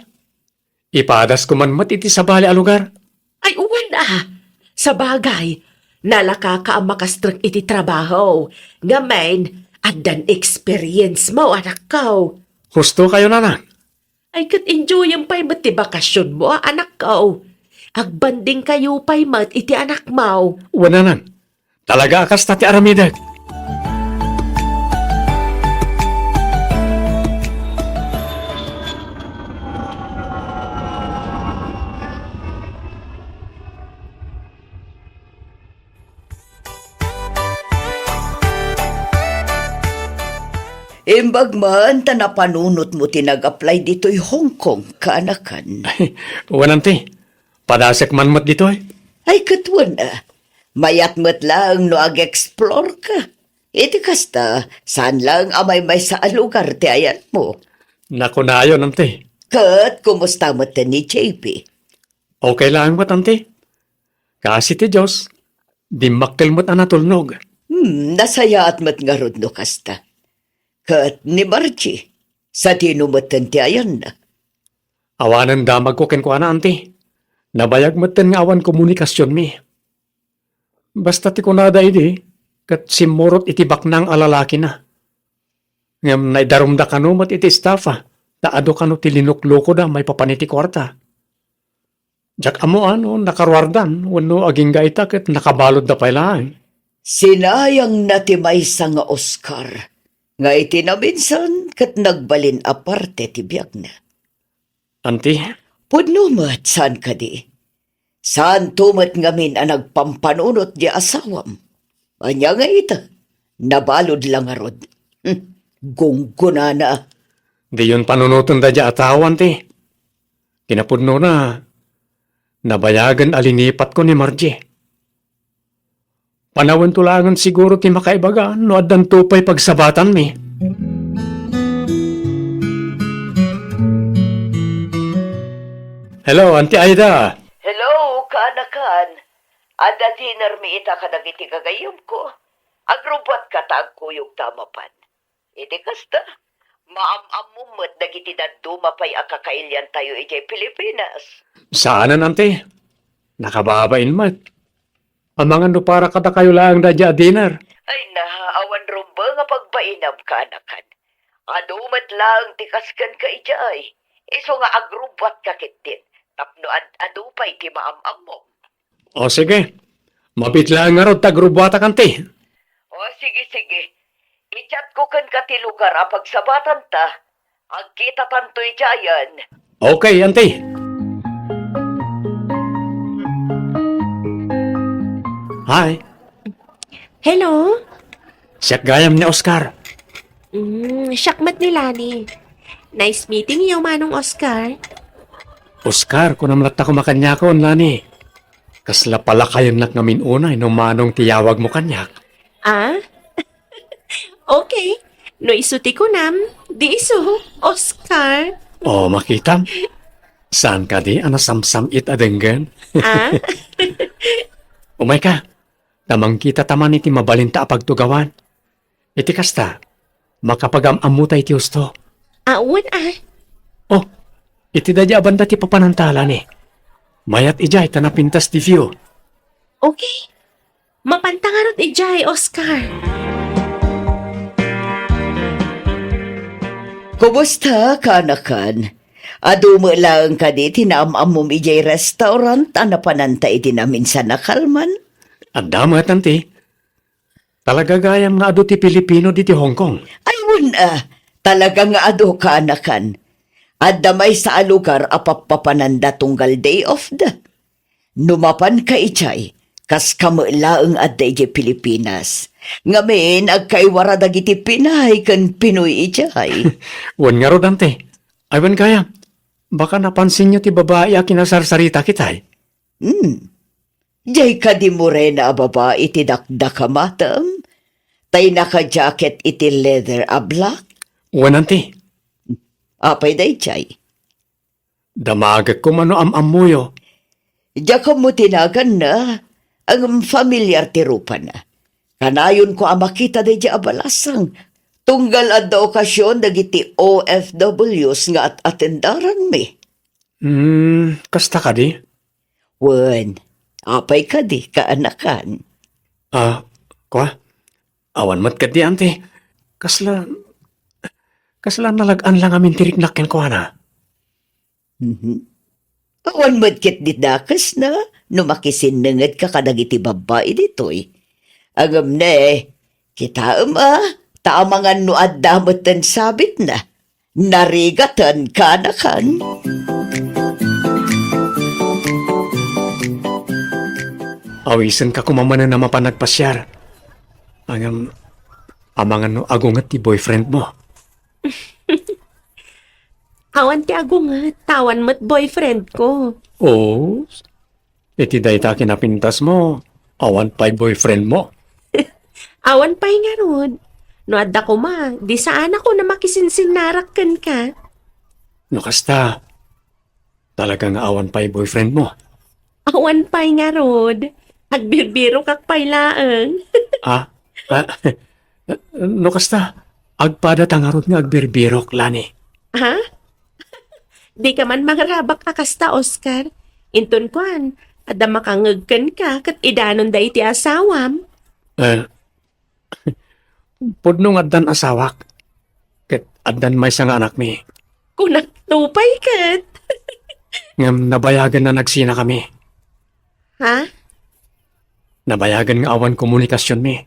Ipadasko man met iti sabali a lugar. Ay, wen a. Sabagay, nalakaka a makastrek iti trabaho. Ngamin, addan experience mo, anakko. Husto kayo, nanang. Ay, ket enjoyem pay met ti bakasionmo, a, anakko. Agbandingkayo pay met iti anakmo. Wen, nanang. Talaga a kasta ti aramidek. Imbag man ta napanunotmo ti nag-apply ditoy Hong Kong, kaanakan. Wen, anti. Padasek man met ditoy. Ay, ket wen a. Mayat met laeng no ag-explore ka. Iti kasta, saan laeng a maymaysa a lugar ti ayanmo. Nakunayon, anti. Ket kumusta met ni J P? Okay laeng met, anti. Kaasi ti Dios, dimmakkel met a natulnog. Hmm, nasayaat met ngarud no kasta. Ket ni Margie, sadino metten ti ayanna? Awanen damagko kenkuana, anti. Nabayag metten nga awan komunikasionmi. Basta ti kunada idi, ket simmurot iti baknang a lalakina. Ngem naidarumda kano met iti estafa, ta adu kano ti linuklukoda maipapan iti kuarta. Diak ammo a no nakaruardan wenno agingga ita ket nakabaludda pay laeng. Sinayangna ti maysa nga Oscar, nga iti naminsan ket nagbalin a parte ti biagna. Anti? Pudno met, saan kadi? Saanto met ngamin a nagpampanunot di asawam? Ania nga ita? Nabalud la ngarud. Hmm, gunggonana. Diyon panunoten daydiay a tao, anti. Kinapudnona, nabayagen a linipatko ni Margie. Panawento laengen siguro ti makaibaga no addanto pay pagsabatanmi. Hello, Auntie Aida. Hello, kaanakan. Adda dinnermi ita kadagiti gagayyemko. Agrubbuatka ta agkuyogta a mapan. Iti kasta, maam-ammom met dagiti dadduma pay a kakailiantayo idiay Pilipinas. Saanen, anti. Nakababain met. Amangan no para kadakayo laeng daydiay a dinner. Ay na, awan rumbeng a pagbainam, kaanakan. Adu met laeng ti kas kenka idiay. Isu nga agrubbuatka ketdin, tapno ad-adu pay ti maam-ammom. O sige, mabiit laeng ngarud ta agrubbuatak, anti. O sige, sige. I-chatko kenka ti lugar a pagsabatanta. Agkitatanto idiayen. Okay, anti. Hi. Hello? Siak gayam ni Oscar. Mm, siak met ni Lani. Nice meeting you, Manong Oscar. Oscar, kunam latta koma kaniakon, Lani. Kasla palakayennak ngamin unay no manong ti yawagmo kaniak. Ah? Okay. No isu ti kunam, di isu, Oscar. O, makitam. Saan kadi a nasamsam-it a denggen? Ah? Umayka, ta mangkitata man iti mabalinta a pagtugawan. Iti kasta, makapagam-ammota iti husto. Awan, ah. O, iti daydiay a banda ti papananta, Lani. Mayat idiay ta napintas ti view. Okay. Mapanta ngarud idiay, Oscar. Kumusta, kaanakan? Adu met laeng kadi ti naam-ammom idiay restaurant a napananta iti naminsan a kalman? Adda met, anti. Talaga gayam nga adu ti Pilipino ditoy Hong Kong. Ay, wen a, talaga nga adu, kaanakan. Adda maysa a lugar a pappapananda tunggal day off da. No mapanka idiay, kaska met laeng adda idiay Pilipinas. Ngamin, agkaiwara dagiti Pinay ken Pinoy idiay. Wen ngarud, anti. Ay, wen gayam, baka napansinyo ti babai a kinasarsarita kitay? Hmm. Diay kadi morena a babai ti dakdakamatem? Tay naka-jacket iti leather a black? Wen, anti. Apay daydiay? Damagek koma no am-ammoyo. Diak ammo ti naganna, ngem familiar ti rupana. Kanayonko a makita daydiay a balasang, tunggal adda okasion dagiti O F Ws nga at-atendaranmi. Hmm, kasta kadi? Wen, apay kadi, kaanakan? Ah, kua? Awan met kadi, anti. Kasla, kasla nalag-an la ngamin ti riknak kenkuana. Mhm. Awan met ket ti dakesna no makisinnengedka kadagiti babbai ditoy. Ngem ne, kitaem a, ta amangan no adda metten sabitna. Narigaten, kaanakan. Awisenka koma manen a mapan agpasiar. Ngem, amangan no agunget ti boyfriendmo. Awan ti agunget, ta awan met boyfriendko. Oh, iti dayta kinapintasmo, awan pay boyfriendmo? Awan pay ngarud. No adda koma, di saanakon a makisinsinnarak kenka. No kasta, talaga nga awan pay boyfriendmo? Awan pay ngarud. Agbirbirokak pay laeng. Ah? Ah? No kasta, agpadata ngarud nga agbirbirok, Lani. Ha? Dika man mangrabak a kasta, Oscar. Inton kuan, adda makangngeg kenka ket idanon daydi asawam. Eh, pudno nga addan asawak, ket addan maysa nga anakmi. Kunakto pay ket. Ngem nabayagen a nagsinakami. Ha? Nabayagen nga awan komunikasionmi.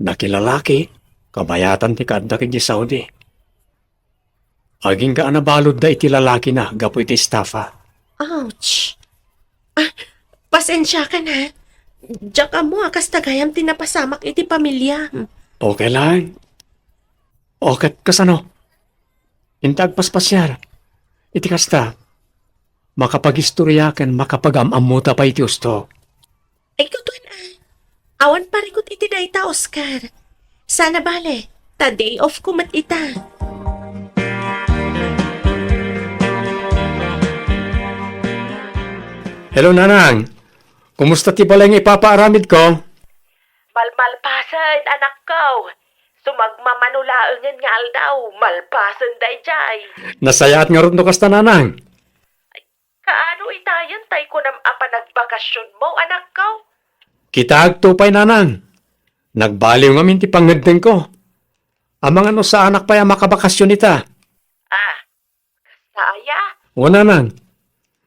Nakilalaki, kabayatan ti kaaddak idiay Saudi. Agingga a nabaludda iti lalakina gapu iti estafa. Ouch! Ah, pasensiakan, ha? Diak ammo a kasta gayam ti napasamak iti pamiliam. Okay lang. O, ket kasano? Inta agpaspasiar. Iti kasta, makapagistoriaken, makapagam-ammota pay iti husto. Ay, kutoen a. Awan parikut iti dayta, Oscar. Sana bale, ta day off ko met ita. Hello, Nanang. Kumusta ti balay nga ipapaaramidko? Malmalpasen, anakko. Sumagmamano laengen nga aldaw, malpasen daydiay. Nasayaat ngarud no kasta, nanang. Kaano itayen tay kunam a panagbakasionmo, anakko? Kitaagto pay, nanang. Nagbaliw ngamin ti pangngeddengko. Amangan no saanak pay a makabakasion ita. Ah, kasta aya? Wen, nanang.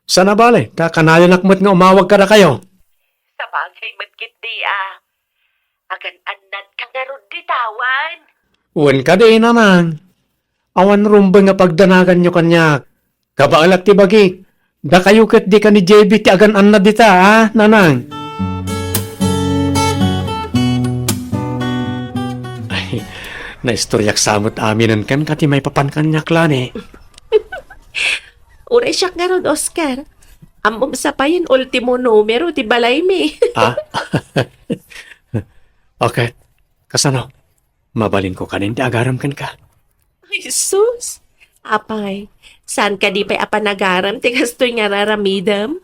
Saan a bale, ta kanayonak met nga umawag kadakayo. Sabagay met ketdi a. Agan-annadka ngarud dita, wen? Wen kadi, nanang. Awan rumbeng a pagdanaganyo kaniak. Kabaelak ti bagik. Dakayo ket dika ni J B ti agan-annad dita, a, nanang? Ay, naistoriak sa met aminen kenka ti maipapan kaniak, Lani. Uray siak ngarud, Oscar. Ammom sa payen ultimo numero ti balaymi. Ah? Okay. Kasano? Mabalinko kanin ti agarem kenka. Ay, sus! Apay, saan kadi pay a panagarem ti kastoy nga raramidem?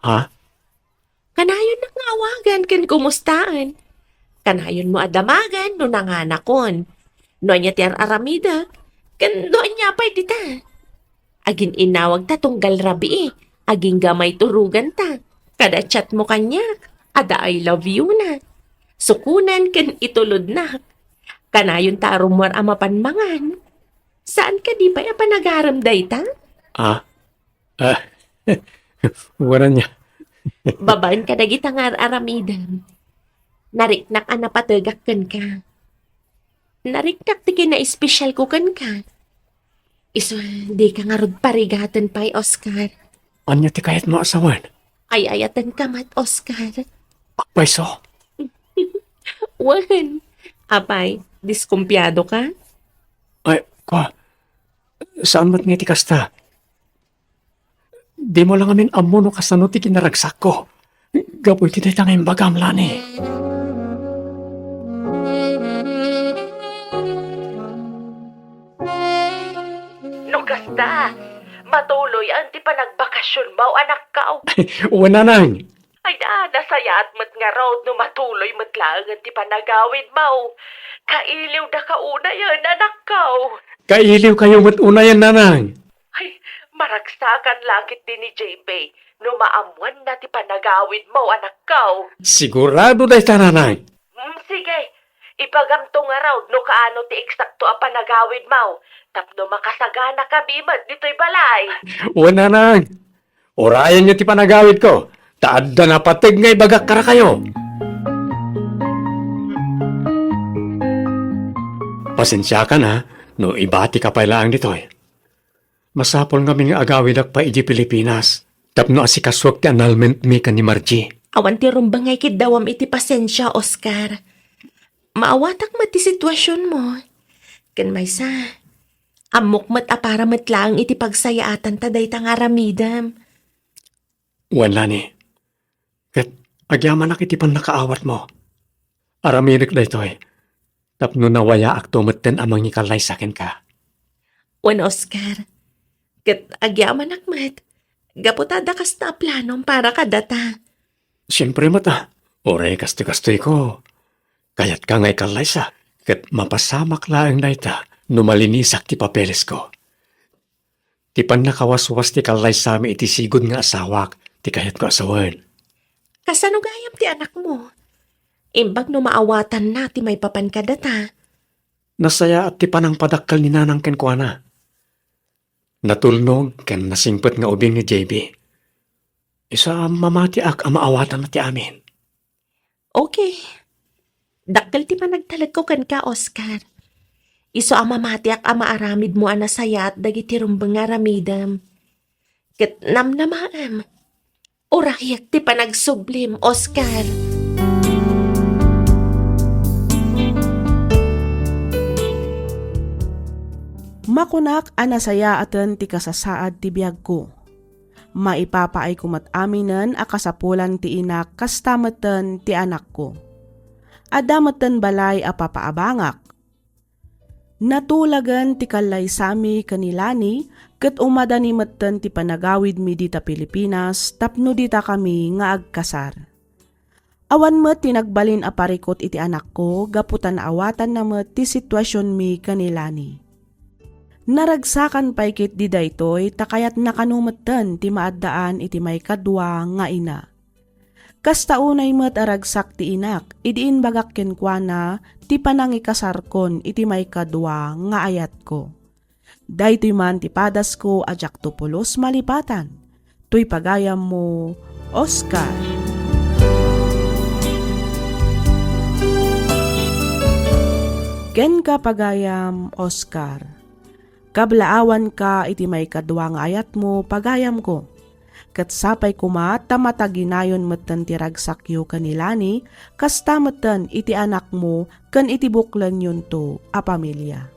Ha? Kanayonnak nga awagan ken kumustaen. Kanayonmo a damagen no nanganakon. No ania ti ar-aramidek, ken no ania pay dita. Agin-inawagta tunggal rabii, agingga maiturogan ta. Kada chatmo kaniak, adda I love you na. Sukonen ken itulodnak. Kanayonta a rummuar a mapan mangan. Saan kadi pay a panagarem dayta? Ah? Ah, wen ania. Babaen kadagita nga ar-aramidem, nariknak a napategak kenka. Nariknak ti kinaespesialko kenka. Isu, dika ngarud parigaten pay, Oscar. Ania ti kayatmo a sawen? Ay-ayatenka met, Oscar. Apay so? Wen. Apay, diskumpiado ka? Ay, kwa. Saan met nga iti kasta? Dimo la ngamin ammo no kasano ti kinaragsakko. Gapu iti dayta nga imbagam, Lani. No kasta, matuloyen ti panagbakasionmo, anakko. Wen, nanang. Ay, na, nasayaat met ngarud no matuloy met laengen ti panagawidmo. Kailiwdaka unayen, anakko. Kailiwkayo met unayen, nanang. Ay, maragsakan la ketdi ni J B no maammoanna ti panagawidmo, anakko. Sigurado dayta, nanang. Hmm, sige. Ibagamto ngarud no kaano ti eksakto a panagawidmo tapno makasaganakami met ditoy balay. Wen, nanang. Urayenyo ti panagawidko, ta adda napateg nga ibagak kadakayo. Pasensiakan, ha, no ibatika pay laeng ditoy. Masapul ngamin nga agawidak pay idiay Pilipinas tapno asikasuek ti annulment mi ken ni Margie. Awan ti rumbeng nga ikiddawam iti pasensia, Oscar. Maawatak met ti situasionmo. Ken maysa, ammok met a para met laeng iti pagsayaatanta dayta nga aramidem. Wen, Lani. Ket agyamanak iti pannakaawatmo. Aramidek daytoy tapno nawayaakto metten a mangikallaysa kenka. Wen, Oscar. Ket agyamanak met, gapu ta adda kasta a planom para kadata. Siempre met a, uray kastoy-kastoyko. Kayatka nga ikallaysa, ket mapasamak laeng dayta no malinisak ti papelesko. Ti pannakawaswas ti kallaysami iti sigud nga asawak ti kayatko a sawen. Kasano gayam ti anakmo? Imbag no maawatanna ti maipapan kadata. Nasayaat ti panangpadakkel ni Nanang kenkuana. Natulnog ken nasingpet nga ubing ni J B. Isu a mamatiak a maawatanna ti amin. Okay. Dakkel ti panagtalekko kenka, Oscar. Isu a mamatiak a maaramidmo a nasayaat dagiti rumbeng nga aramidem. Ket namnamaem, urayak ti panagsublim, Oscar. Makunak a nasayaaten ti kasasaad ti biagko. Maipapaayko met aminen a kasapulan ti inak kasta metten ti anakko. Adda metten balay a papaabangak. Natulagen ti kallaysami ken ni Lani ket umadani metten ti panagawidmi dita Pilipinas tapno ditakami nga agkasar. Awan met ti nagbalin a parikut iti anakko gapu ta naawatanna met ti situasionmi ken ni Lani. Naragsakan pay ketdi daytoy ta kayatna kano metten ti maaddaan iti maikadua nga ina. Kasta unay met a ragsak ti inak idi imbagak kenkuana ti panangikasarkon iti maikadua nga ayatko. Daytoy man ti padasko a diakto pulos malipatan. Toy pagayammo, Oscar. Kenka, pagayam, Oscar. Kablaawanka iti maikadua nga ayatmo, pagayamko. Ket sapay koma ta mataginayon metten ti ragsakyo ken ni Lani, kasta metten iti anakmo ken iti buklenyonto a pamilia.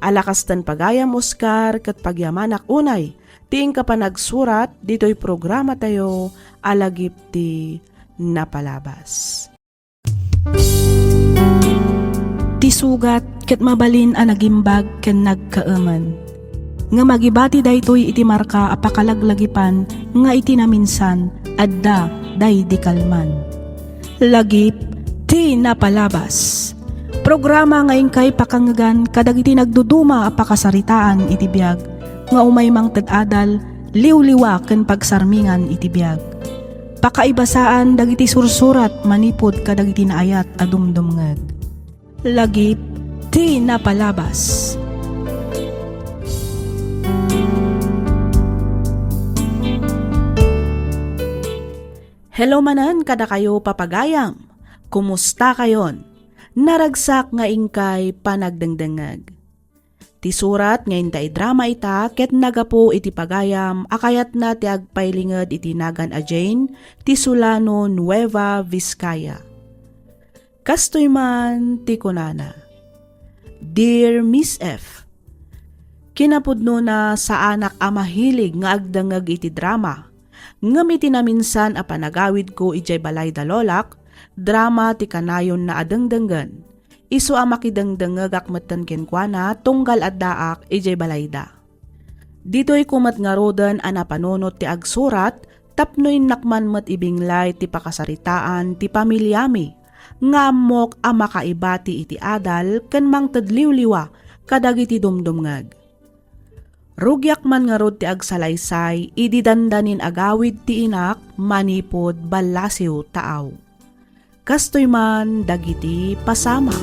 Ala kasten, pagayam, Oscar, ket pagyamanak unay ti inka panagsurat ditoy programatayo a Lagip ti Napalabas. Ti sugat ket mabalin a nagimbag ken nagkaemen. Ngem agibati daytoy iti marka a pakalaglagipan nga iti naminsan, adda daydi kalman. Lagip ti Napalabas. Programa nga inkay pakangegan kadagiti nagduduma a pakasaritaan iti biag nga umay mangted adal, liwliwa ken pagsarmingan iti biag. Pakaibasaan dagiti sursurat manipud kadagiti naayat a dumdumngeg. Lagip ti Napalabas. Hello manen kadakayo, papagayam. Kumusta kayon? Naragsak nga inkay panagdengdengngeg. Ti surat nga inta idrama ita ket nagapu iti pagayam a kayatna ti agpailinged iti nagan a Jane ti Solano, Nueva Vizcaya. Kastoy man ti kunana, Dear Miss F, kinapudnona, saanak a mahilig nga agdengngeg iti drama, ngem iti naminsan a panagawidko idiay balay da lolak, drama ti kanayonna a dengdenggen. Isu a makidengdengngegak metten kenkuana tunggal addaak idiay balayda. Ditoyko met ngaruden a napanunot ti agsurat tapno innak man met ibinglay ti pakasaritaan ti pamiliami nga ammok a makaibati iti adal ken mangted liwliwa kadagiti dumdumngeg. Rugiak man ngarud ti agsalaysay idi dandanin agawid ti inak manipud ballasiw taaw. Kastoy man dagiti pasamak.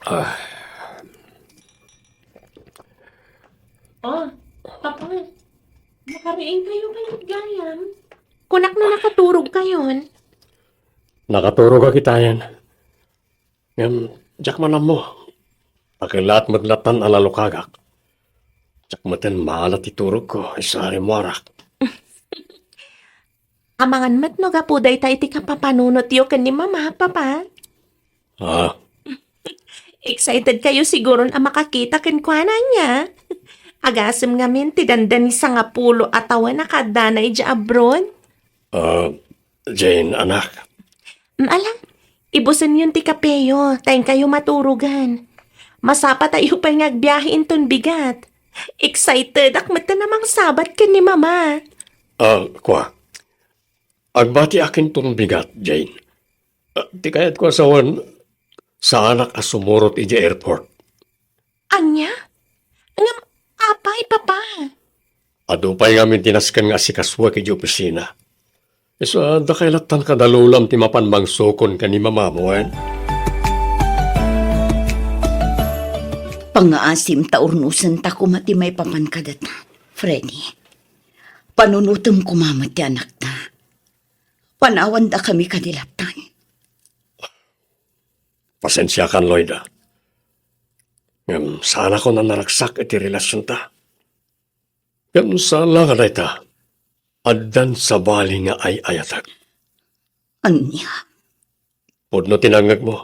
Ah. Oh, Papa, nakariing kayo kayat gayam? Kunak no nakaturog kayon. Nakaturog a kitayen. Ngem, diak man ammo. Pakilaat met latan a nalukagak. Diak metten maala ti turogko, isu a rimmuarak. Amangan met no gapu dayta iti kapapanunotyo ken ni Mama, Papa. Ah. Excited kayo siguron a makakita kenkuana, ania? Agasem ngamin ti dandani sangapulo a tawen a kaaddana idiay abroad. Ah, Jane, anak. Mm, ala, ibusenyon ti kapeyo, ta inkayo maturogan. Masapatayo pay nga agbiahe inton bigat. Excited ak met ta namangsabat ken ni Mama. Ah, kua. Agbatiak inton bigat, Jane. Ah, ti kayatko a sawen, saanak a sumurot idiay airport. Ania? Ngem apay, Papa? Adu pay ngamin ti nasken nga asikasuek idiay opisina. Isu a, dakay lattan kadalulam ti mapan mangsukon ken ni Mamam, wen? Pangngaasim ta urnosenta koma ti maipapan kadata, Freddy. Panunotem koma met ti anakta. Panawandakami kadi lattan. Pasensiakan, Loida. Ngem saanakon a naragsak iti relasionta. Ngem saan la nga dayta, addan sabali nga ay-ayatek. Ania? Pudno ti nangngegmo,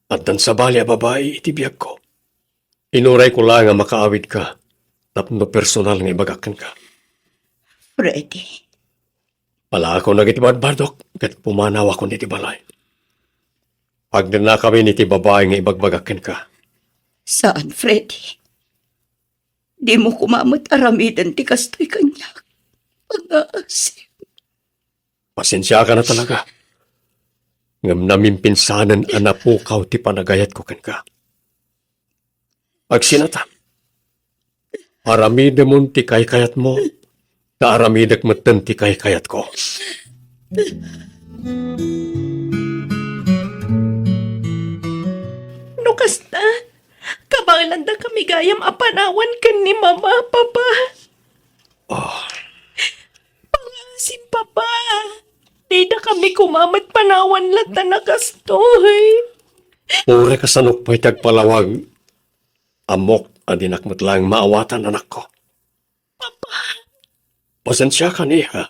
addan sabali a babai iti biagko. Inurayko laeng a makaawidka tapno personal nga ibagak kenka. Freddy. Palaakon dagiti badbadok ket pumanawakon iti balay. Agdennakamin iti babai nga ibagbagak kenka. Saan, Freddy. Dimo koma met aramiden ti kastoy kaniak. Pangaasim. Pasensiaka na talaga. Ngem namimpinsanen a napukaw ti panagayatko kenka. Agsinata. Aramidemon ti kaykayatmo, ta aramidek metten ti kaykayatko. No kasta, kabaelanda kami gayam a panawan ken ni Mama, Papa. Ah. Pangaasim, Papa. Dida kami koma met panawan latta a kastoy. Uray kasano pay ti agpalawag, ammok a dinak met laeng maawatan, anakko. Papa. Pasensiakan, iha.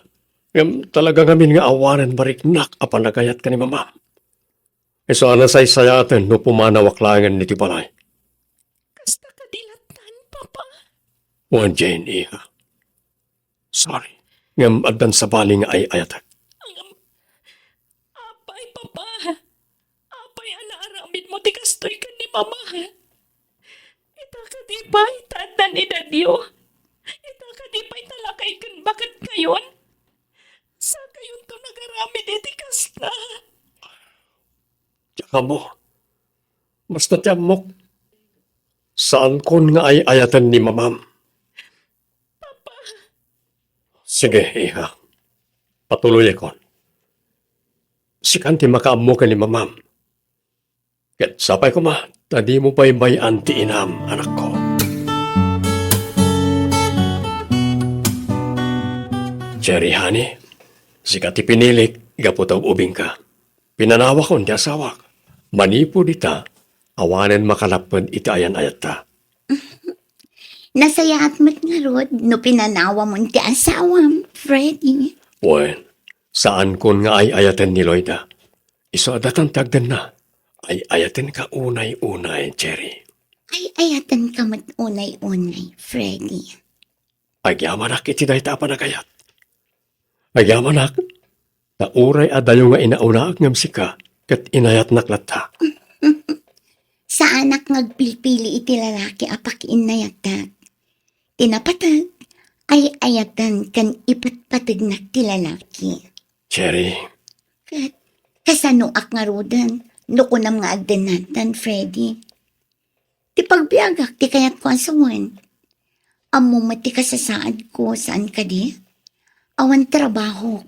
Ngem talaga ngamin nga awanen mariknak a panagayat ken ni Mamam. Isu a nasaysayaten no pumanawak laengen iti balay. Kasta kadi lattan, Papa? Wen, Jane, iha. Sorry. Ngem addan sabali nga ay-ayatek. Ngem, apay, Papa? Apay a naaramidmo ti kastoy ken ni Mama? Ita kadi pay ta addan edadyo? Ita kadi pay ta lakay ken baketkayon? Sakayonto nagaramid iti kasta. Diak ammo. Basta ti ammok, saankon nga ay-ayaten ni Mamam. Papa. Sige, iha. Patuloyakon. Sikan ti makaammo ken ni Mamam. Ket sapay koma, ta dimo baybay-an ti inam, anakko. Cherry, honey, sika ti pinilik gapu ta ub-ubingka. Pinanawakon ti asawak. Manipud ita, awanen makalapped iti ayan-ayatta. Nasayaat met ngarud no pinanawamon ti asawam, Freddy. Wen, saankon nga ay-ayaten ni Loida. Isu a datan ti agdenna. Ay-ayatenka unay-unay, Cherry. Ay-ayatenka met unay-unay, Freddy. Agyamanak iti dayta a panagayat. Agyamanak, ta uray adayo nga inaunaak ngem sika, ket inayatnak latta. Saanak nga agpilpili iti lalaki a pakiinnayatak. Ti napateg, ay-ayaten ken ipatpategnak ti lalaki. Cherry. Ket kasanoak ngaruden no kunam nga agdennatan, Freddy? Ti pagbiagak ti kayatko a sawen. Ammom met ti kasasaadko, saan kadi? Awan trabahok.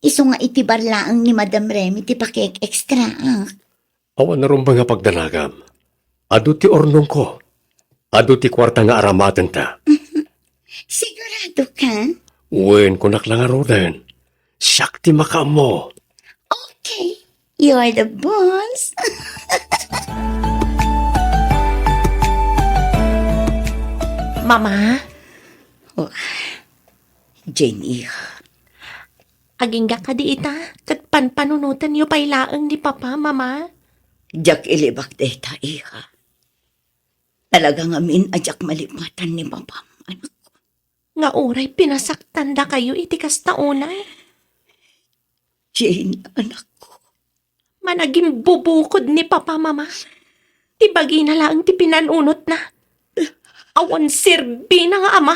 Isu nga iti bar laeng ni Madam Remy ti pakiek-ekstraak. Awan a rumbeng a pagdanagam. Adu ti urnongko. Adu ti kuarta nga aramatenta. Sigurado ka? Wen, kunak la ngaruden. Siak ti makaammo. Okay, you're the boss. Mama? Oh, Jane, iha. Agingga kadi ita, ket panpanunotenyo pay laeng ni Papa, Mama. Diak ilibak dayta, iha. Talaga ngamin a diak malipatan ni Papam, anakko. Nga uray pinasaktandakayo iti kasta unay? Jane, anakko. Managimbubukod ni Papa, Mama. Ti bagina laeng ti pinanunotna. Awan serbina nga ama.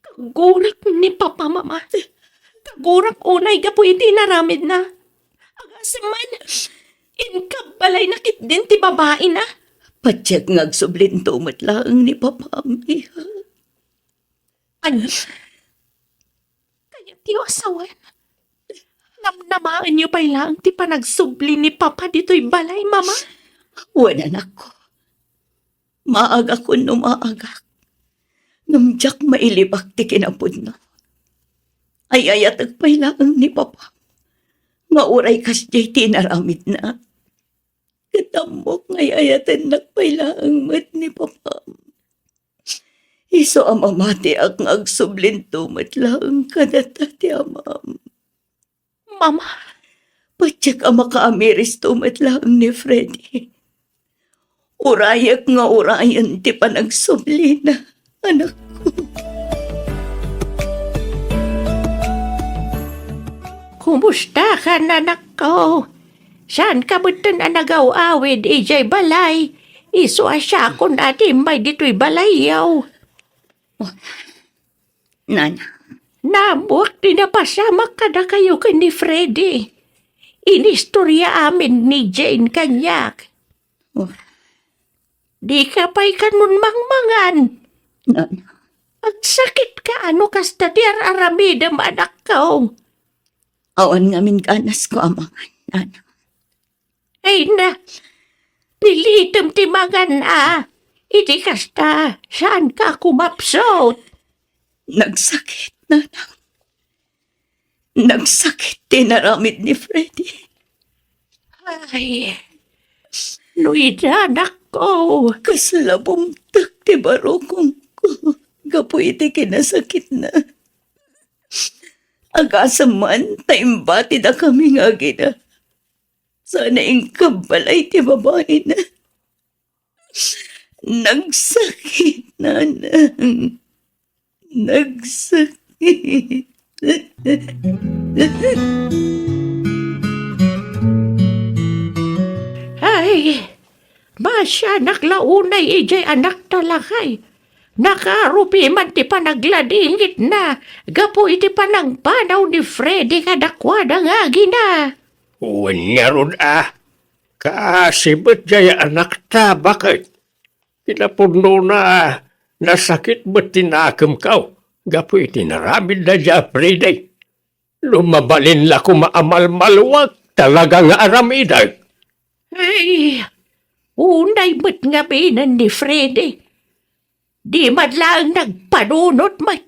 Kagurak ni Papa, Mama. Kagurak unay gapu iti inaramidna. Agasem man, inkabbalayna ketdin ti babaina. Patiek nga agsublinto met laeng ni Papam, iha. Ania? Kayatyo a sawen? Namnamaenyo pay laeng ti panagsubli ni Papa ditoy balay, Mama? Wen, anakko. Maagak wenno maagak, ngem diak mailibak ti kinapudno. Ay-ayatek pay laeng ni Papa nga uray kasdiay ti inaramidna. Ket ammok nga ay-ayatennak pay laeng met ni Papa. Isu a mamatiak nga agsublinto met laeng kadata ti amam. Mama. Patiek a makaamiristo met laeng ni Freddy. Urayek nga urayen ti panagsublina, anakko. Kumusta ka, anakko? Oh, saanka metten a nagaw-awid idiay balay? Isu a siakon a timmay ditoy balayyo. Nana. Naammoak ti napasamak kadakayo ken ni Freddy. Inistorya amin ni Jane kaniak. Oh. Dika pay kanon mangmangan. Nana. Agsakitka no kasta ti ar-aramidem, anakko. Awan ngamin ganasko a mangan, Nana. Ay na, pilitem ti mangan a. Iti kasta, saanka a kumapsut? Nagsakit, Nana. Nagsakit ti inaramid ni Freddy. Ay, no ida, anakko. Kasla bumtek ti barukongko gapu iti kinasakitna. Agasem man ta imbatidakami nga agina. Sana inkabbalay ti babaina. Nagsakit, Nana. Nagsakit. Ay, masianak la unay idiay anakta, lakay. Nakarupi man ti panagladingitna gapu iti panangpanaw ni Freddy kadakuada nga agina. Wen ngarud a, kaasi met jay anakta, baket. Kinapudnona, nasakit met ti nakemko gapu iti inaramidna jay a Freddy. No mabalin la koma a malmaluag, talaga nga aramidek. Ay, unay met ngaminen ni Freddy. Di man laeng nagpanunot met.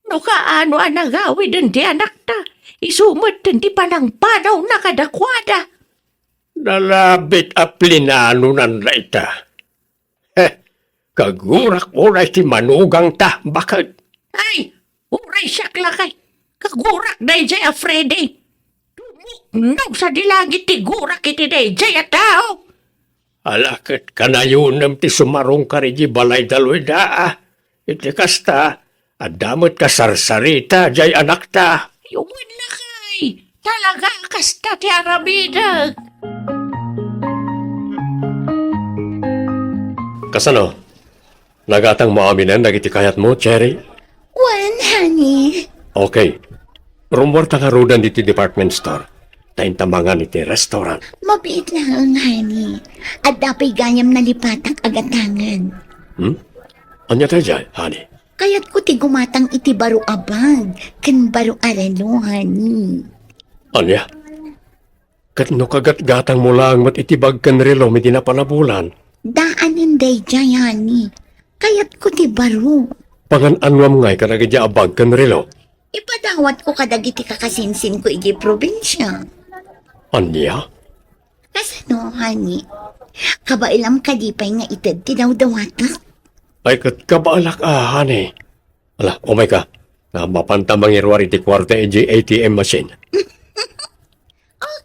No kaano a nagawiden ti anakta, isu metten ti panangpanawna kadakuada. Nalabit a plinanonan dayta. Heh, kagurak unay ti manugangta, baket. Ay, uray siak lakay, kagurak dayjay a Freddy. Tumuknog sadi langit ti gurak iti dayjay a tao. Ala ket kanayonem ti sumarungkar idiay balayda, Luida, a. Iti kasta, adda met kasarsarita jay anakta. Wen lakay, talaga a kasta ti aramidek. Kasano? Nagatangmo aminen dagiti kayatmo, Cherry? Wen, honey. Okay. Rummuarta ngaruden ditoy department store. Ta inta mangan iti restaurant. Mabiit laeng, honey. Adda pay gayam nalipatak a gatangen. Hmm? Ania dayjay, honey? Kayatko ti gumatang iti baro a bag ken baro a relo, honey. Ania? Ket no kagatgatangmo laeng met iti bag ken relom idi napan a bulan? Daanen dayjay, honey. Kayatko ti baro. Pangan-anuam ngay kadagiti a bag ken relo? Ipadawatko kadagiti kakasinsinko idiay probinsia. Ania? Kasano, honey? Kabaelam kadi pay nga ited ti dawdawatek? Ay, ket kabaelak a, honey. Ala, umayka. Nga mapanta mangiruar iti kuarta idiay A T M machine.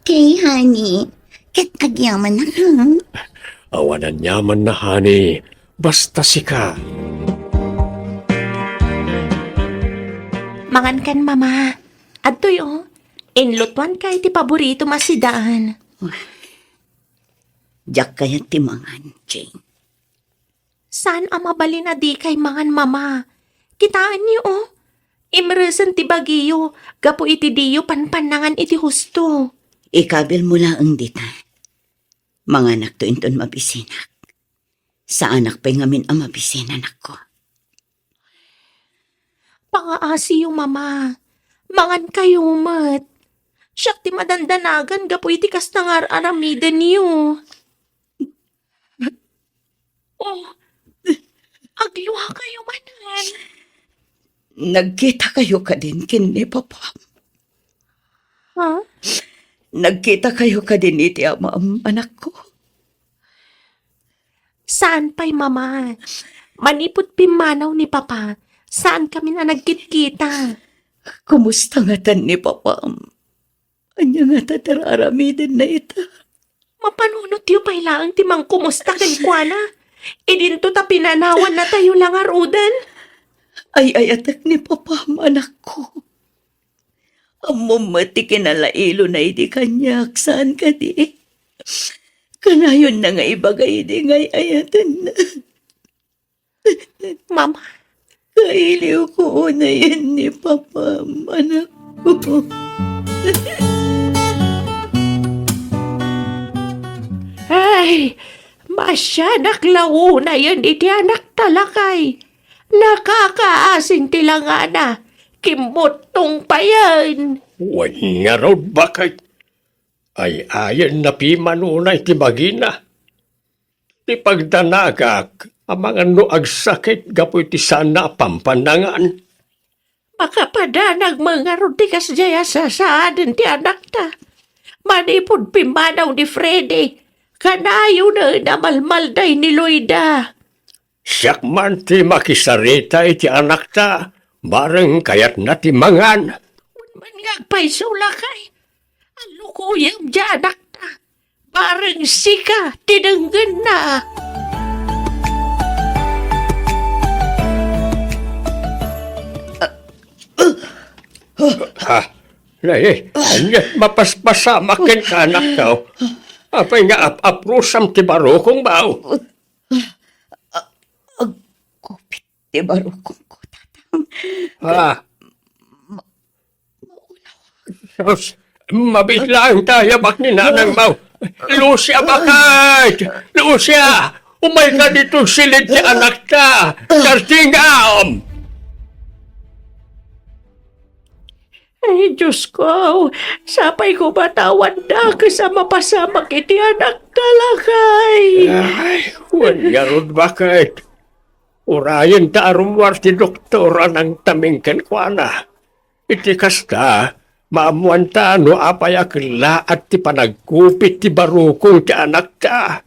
Okay, honey. Ket agyamanak, ha? Awan aniamanna, honey. Basta sika. Mangankan, Mama. Adtoy, o. Inlutoanka iti paboritom a sidaan. Diak kayat ti mangan, Jane. Saan a mabalin a dikay mangan, Mama. Kitaenyo, o. Imresen ti bagiyo gapu iti diyo panpannangan iti husto. Ikabilmo laeng dita. Manganakto inton mabisinak. Saanak pay ngamin a mabisi, anakko. Pangaasiyo, Mama. Mangankayo met. Siak ti madandanagan gapu iti kasta nga ar-aramidenyo. Oh, agluakayo manen. Nagkitakayo kadin ken ni Papa? Ha? Nagkitakayo kadin iti amam, anakko? Saan pay, Mama. Manipud pimmanaw ni Papa, saan kamin a nagkitkita. Kumusta ngatan ni Papam? Ania ngata ti ar-aramidenna ita? Mapanunotyo pay laeng ti mangkumusta kenkuana. Idinto ta pinanawannatayo la ngaruden. Ay-ayatek ni Papam, anakko. Ammom met ti kinalailona idi kaniak, saan kadi? Kanayonna nga ibaga idi nga ay-ayatenna. Mama. Kailiwko unayen ni Papam, anakko. Ay, masianak la unayen iti anakta, lakay. Nakakaasing ti langana. Kimmuttong payen. Wen ngarud, baket. Ay-ayenna piman unay ti bagina. Ti pagdanagak, amangan no agsakit gapu iti saanna a pampannangan. Makapadanag met ngarud ti kasdiay a sasaaden ti anakta. Manipud pimmanaw ni Freddy, kanayonen a malmalday ni Loida. Siak man ti makisarita iti anakta, bareng kayatna ti mangan. Wen man nga agpayso, lakay. Allukoyem ti anakta. Bareng sika ti denggenna. Ha? Nay, ania't mapaspasamak kenka, anakko? Apay nga ap-aprusam ti barukongmo? Agkupit ti barukongko, Tatang. Ha? Sus, mabiit laeng ta yabak ni nanangmo. Lucia, baket! Lucia! Umayka ditoy silid ti anakta! Dartingam! Ay, Diosko, sapay koma ta awan dakes a mapasamak iti anakta, lakay. Ay, wen ngarud, baket. Urayen ta a rummuar ti doktor a nangtaming kenkuana. Iti kasta, maammoanta no apay a kellaat ti panagkupit ti barukong ti anakta.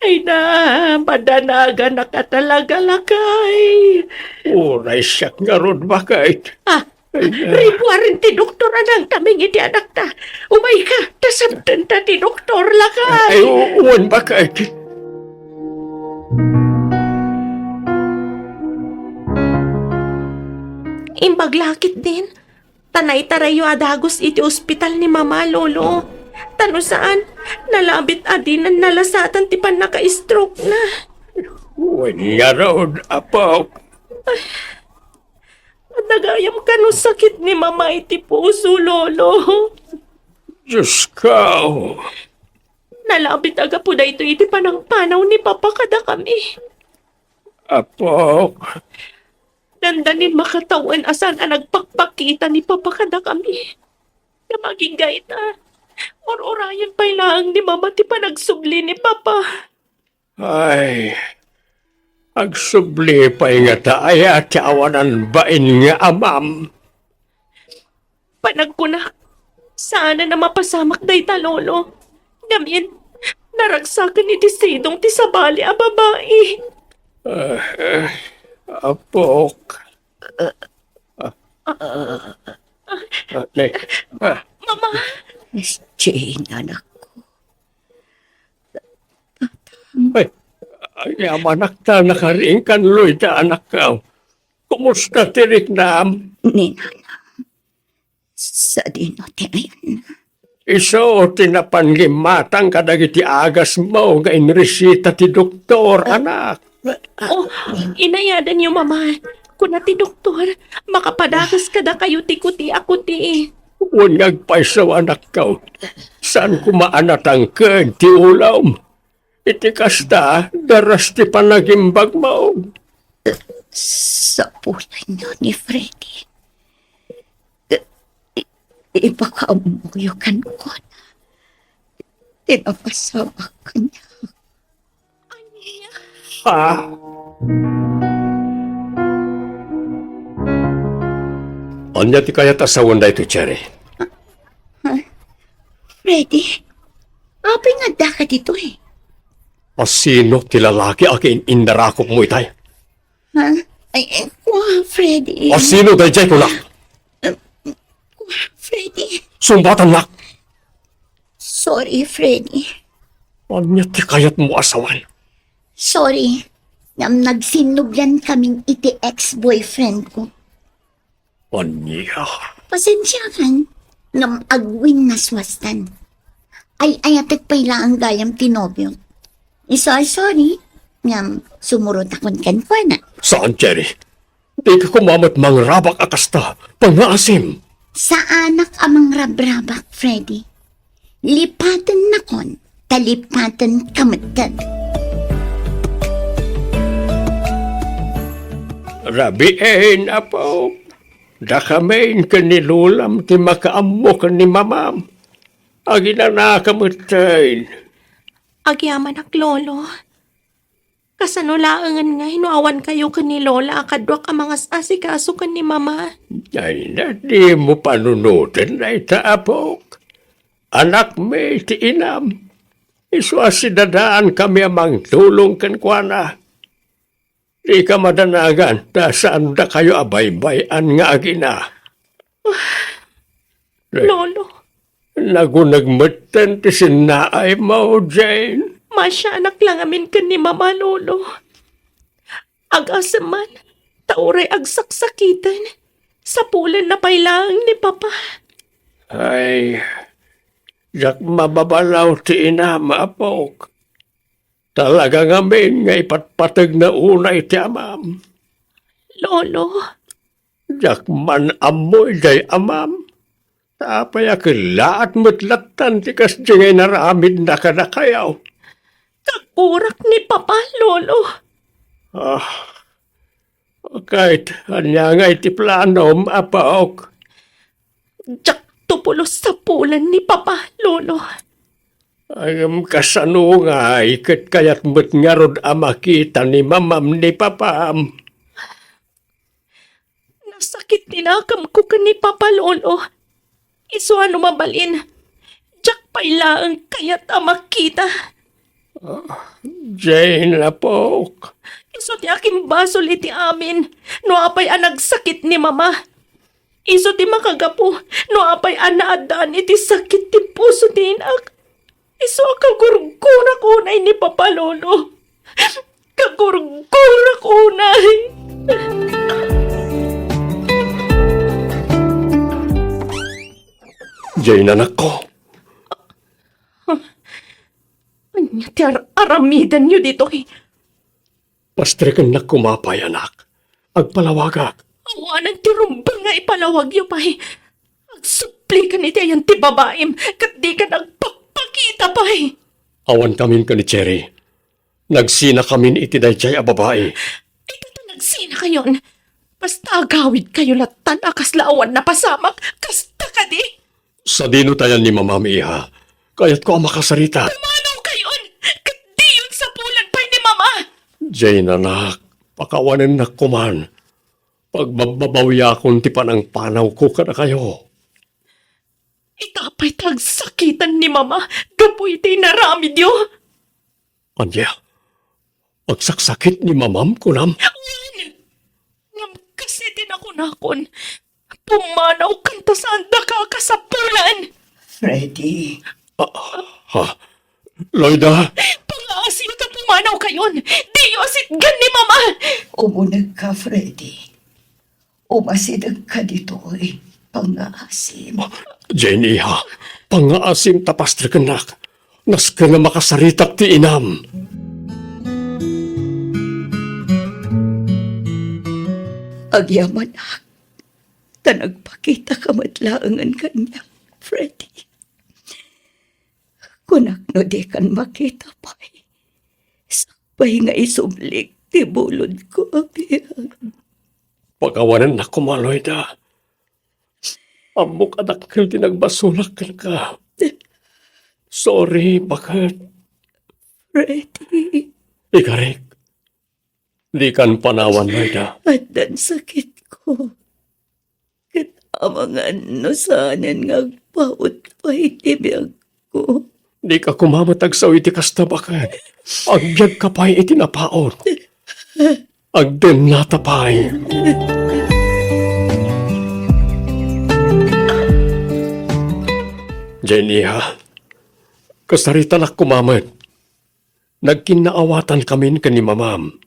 Ay na, madanaganak a talaga, lakay. Uray siak ngarud, baket. Ah, Ay, ah. Rimmuaren ti doktor a nangtaming iti anakta. Umayka, ta sabtenta ti doktor, lakay. Ay, u-, wen, baket. Imbag la ketdin, ta naitarayyo a dagus iti ospital ni Mama, Lolo. Ta no saan, nalabit a dinan nalasatan ti pannaka-stroke na. Wen ngarud, apok. Adda gayam kano sakit ni Mama iti puso, Lolo. Diosko. Nalabit a gapu daytoy iti panangpanaw ni Papa kadakami. Apok. Dandanin makatawen a saan a nagpakpakita ni Papa kadakami. Ngem agingga ita, ur-urayen pay laeng ni Mama ti panagsubli ni Papa. Ay, agsubli pay ngata aya ti awanan bain nga amam? Panagkunak, saanen a mapasamak dayta, Lolo. Ngamin, naragsaken iti sidong ti sabali a babai. Ah, ah, apok. Ah, ah, ne, ah. Mama! Jane, anakko. Ay, ay, amanak ta nakariingkan, Loida, anakko. Kumusta ti riknam? Ni Nanang, sadino ti ayanna? Isu ti napan nga immatang kadagiti agasmo nga inresita ti doktor, anak. Oh, inayadanyo, Mama. Kuna ti doktor, makapadagus kadakayo ti kuti a kuti. Wen nga agpayso, anakko. Saan koma a natangked ti ulom. Iti kasta, daras ti panagimbagmo. Sapulanyo ni Freddy. I-, i-, ipakaammoyo kenkuana ti napasamak kaniak. Ha? Ania ti kayat a sawen daytoy, Cherry? Ha? Freddy? Apay nga addaka ditoy? A sino ti lalaki a kin-, innarakopmo itay? Ha? Ay, eh, kua, Freddy. A sino daydiay, kunak? Eh, kua, Freddy. Sungbatannak. Sorry, Freddy. Ania ti kayatmo a sawen? Sorry. Ngem nagsinnublan kaming iti ex-boyfriend ko. Ania? Pasensiakan. Ngem agwinnaswastan. Ay-ayatek pay laeng gayam ti nobiok. Isu a sorry, ngem sumurotakon kenkuana. Saan, Cherry? Dika koma met mangrabak a kasta. Pangngaasim. Saanak a mangrabrabak, Freddy. Lipatennakon, ta lipatenka metten. Rabiin, apo. Dakamin ken ni Lolam ti makaammo ken ni Mamam. Aginanaka metten. Agyamanak, Lolo. Kasano laengen ngay no awankayo ken ni Lola a kaduak a mangas-asikaso ken ni Mama? Ay, na, dimo panunoten dayta, apok. Anakmi ti inam. Isu a sidadaankami a mangtulong kenkuana. Dika madanagan ta saandakayo a baybay-an nga agina. Lolo. Naguneg metten ti sinnaaymo, Jane. Masianak la ngamin ken ni Mama, Lolo. Agasem man, ta uray agsaksakiten, sapulenna pay laeng ni Papa. Ay, diak mababalaw ti inam, apok. Talaga ngamin nga ipatpategna unay ti amam. Lolo. Diak man ammo idiay amam. Ta apay a kellaat met lattan ti kasdi nga inaramidna kadakayo? Kagurak ni Papa, Lolo. Ah, ket ania ngay ti planom, apok? Diakto pulos sapulen ni Papa, Lolo. Ngem kasano ngay ket kayat met ngarud a makita ni Mamam ni Papam? Nasakit ti nakemko ken ni Papa, Lolo. Isu a no mabalin, diak pay laeng kayat a makita. Ah, Jane, apok. Isu ti akimbasol iti amin no apay a nagsakit ni Mama. Isu ti makagapu no apay a naaddaan iti sakit ti puso ti inak. Isu a kagurgurak unay ni Papa, Lolo. Kagurgurak unay. Jane, anakko. Ania ti ar-, aramidenyo ditoy? Pastrekennak koma pay, anak. Agpalawagak. Awanen ti rumbeng nga ipalawagyo pay. Agsupplikan iti ayan ti babaim, ket dikan agpakpakita pay. Awankamin ken ni Cherry. Nagsinakamin iti daydiay a babai. Ita ta nagsinakayon. Basta agawidkayo lattan a kasla awan napasamak, kasta kadi? Sadino tayan ni Mamam, iha? Kayatko a makasarita. Pumanawkayon! Ket diyon sapulan pay ni Mama! Jane, anak, pakawanennak koman. Pagbabbabawiakon ti panangpanawko kadakayo. Ita pay ta agsakitan ni Mama gapu iti inaramidyo. Ania? Agsaksakit ni Mamam, kunam? Wen! Ngem kas iti nakunakon, pumanawkan ta saandaka a kasapulan. Freddy. Ah, ha? Loida? Pangaasiyo ta pumanawkayon! Diyo asitgan ni Mama! Umunegka, Freddy. Umasidegka ditoy, pangngaasim. Jane, iha, pangngaasim ta pastrekennak. Nasken nga makasaritak ti inam. Agyamanak, ta nagpakitaka met laengen kaniak, Freddy. Kunak no dikan makita pay, sakbay nga isublik ti bulodko a biag. Pakawanennak koma, Loida. Ammok a dakkel ti nagbasolak kenka. Sorry, baket. Freddy. Ikarik, dikan panawan, Loida. Addan sakitko. Ket amangan no saanen nga agpaut pay ti biagko. Dika koma met agsaw iti kasta, baket. Agbiagka pay iti napaut. Agdennata pay. Jane, iha, kasaritanak koma met. Nagkinnaawatankamin ken ni Mamam.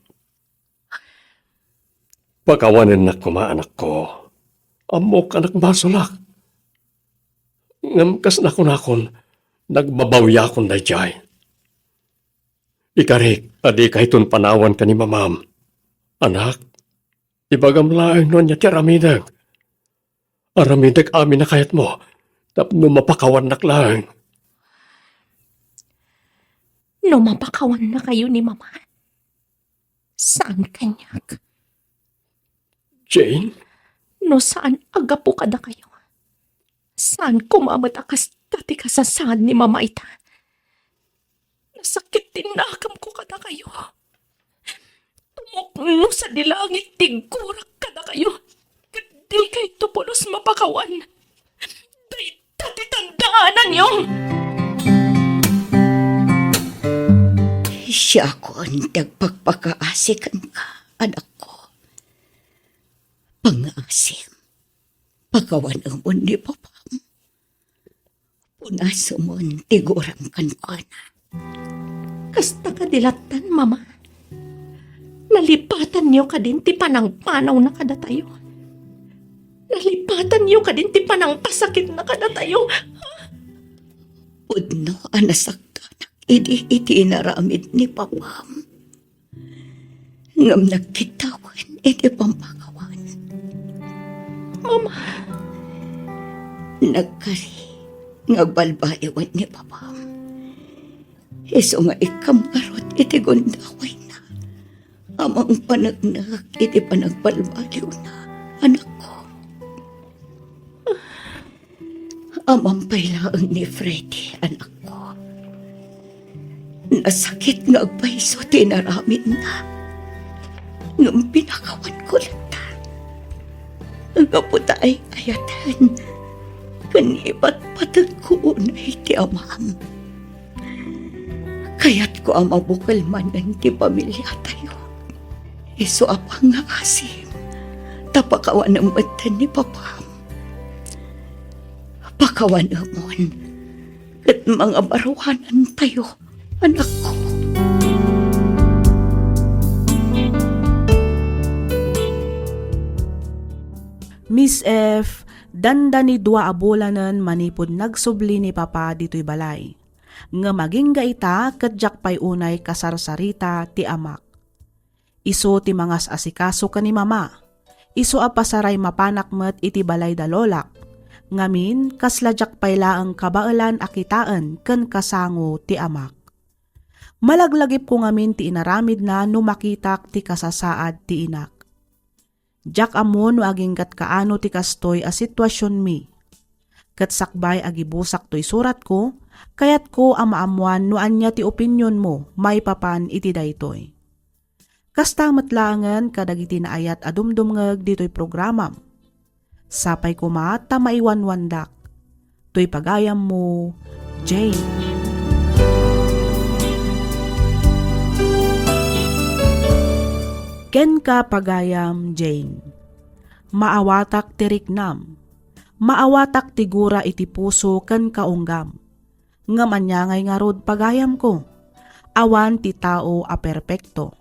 Pakawanennak koma, anakko. Ammok a nagbasolak. Ngem kas nakunakon, nagbabawiakon daydiay. Ikarik a dikayton panawan ken ni mamam. Anak, ibagam laeng no ania ti aramidek. Aramidek amin a kayatmo tapno mapakawannak laeng. No mapakawannakayo ni Mama, saan kaniak? Jane? No saan a gapu kadakayo, saan koma met a kasta ti kasasaad ni Mama ita. Nasakit ti nakamko kadakayo. Tumukno sadi langit ti gurak kadakayo, ket dikayto pulos mapakawan. Dayta ti tandaananyo. Siakon ti agpakpakaasi kenka, anakko. Pangngaasim, pakawanemon ni papam. Punasemon ti guram kenkuana. Kasta kadi lattan, Mama? Nalipatanyo kadin ti panangpanawna kadatayo? Nalipatanyo kadin ti panangpasakitna kadatayo? Pudno a nasaktanak idi iti inaramid ni papam. Ngem nagkitawen iti pampakawan. Mama. Nagkari nga agbalbaliwen ni papam. Isu nga ikkam ngarud iti gundawayna a mangpaneknek iti panagbalbaliwna, anakko. Amangan pay laeng ni Freddy, anakko. Nasakit nga agpayso ti inaramidna. Ngem pinakawanko latta. Gapu ta ay-ayaten ken ipatpatengko unay ti amam. Kayatko a mabukel manen ti pamiliatayo. Isu a pangngaasim ta pakawanem metten ni papam. Pakawanemon ket mangabaruanantayo, anakko. Miss F, dandani dua a bulanen manipud nagsubli ni Papa ditoy balay. Ngem agingga ita ket diak pay unay kasarsarita ti amak. Isu ti mangas-asikaso ken ni Mama. Isu a pasaray mapanak met iti balay da lolak. Ngamin, kasla diak pay laeng kabaelan a kitaen ken kasango ti amak. Malaglagipko ngamin ti inaramidna no makitak ti kasasaad ti inak. Diak ammo no aginggat kaano ti kastoy a situasionmi. Ket sakbay a gibusak toy suratko, kayatko a maammoan no ania ti opinionmo maipapan iti daytoy. Kasta met laengen kadagiti naayat a dumdumngeg ditoy programam. Sapay koma ta maiwanwandak. Toy pagayammo, Jane. Kenka, pagayam Jane. Maawatak ti riknam. Maawatak ti gura iti puso ken kaunggam. Ngem ania ngay ngarud, pagayamko? Awan ti tao a perpekto.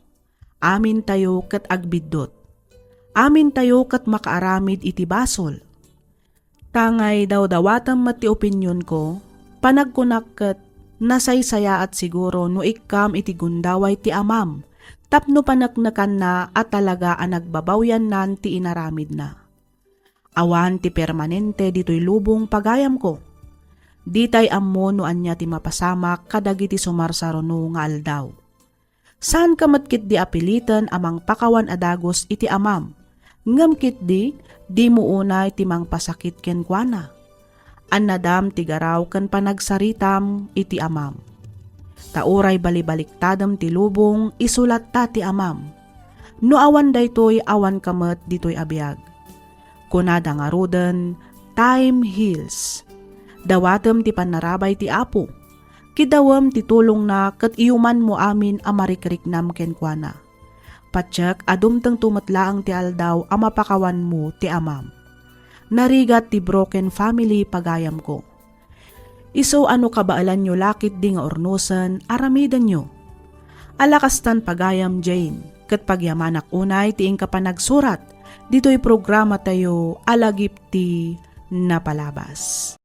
Amintayo ket agbiddut. Amintayo ket makaaramid iti basol. Ta ngay dawdawatem met ti opinionko, panagkunak ket nasaysayaat siguro no ikkam iti gundaway ti amam tapno paneknekanna a talaga a nagbabawiannan ti inaramidna. Awan ti permanente ditoy lubong, pagayamko. Ditay ammo no ania ti mapasamak kadagiti sumarsaruno nga aldaw. Saanka met ketdi a piliten a mangpakawan a dagus iti amam, ngem ketdi, dimo unay ti mangpasakit kenkuana. Annadam ti garaw ken panagsaritam iti amam. Ta uray balibaliktadem ti lubong, isu latta ti amam. No awan daytoy, awanka met ditoy a biag. Kunada ngaruden, "Time heals." Dawatem ti pannarabay ti Apo. Kiddawem ti tulongna ket iyumanmo amin a marikriknam kenkuana. Patiek a dumtengto met laeng ti aldaw a mapakawanmo ti amam. Narigat ti broken family, pagayamko. Isu a no kabaelanyo la ketdi nga urnosen, aramidenyo. Ala kastan, pagayam Jane, ket pagyamanak unay ti inka panagsurat ditoy programatayo a Lagip ti Napalabas.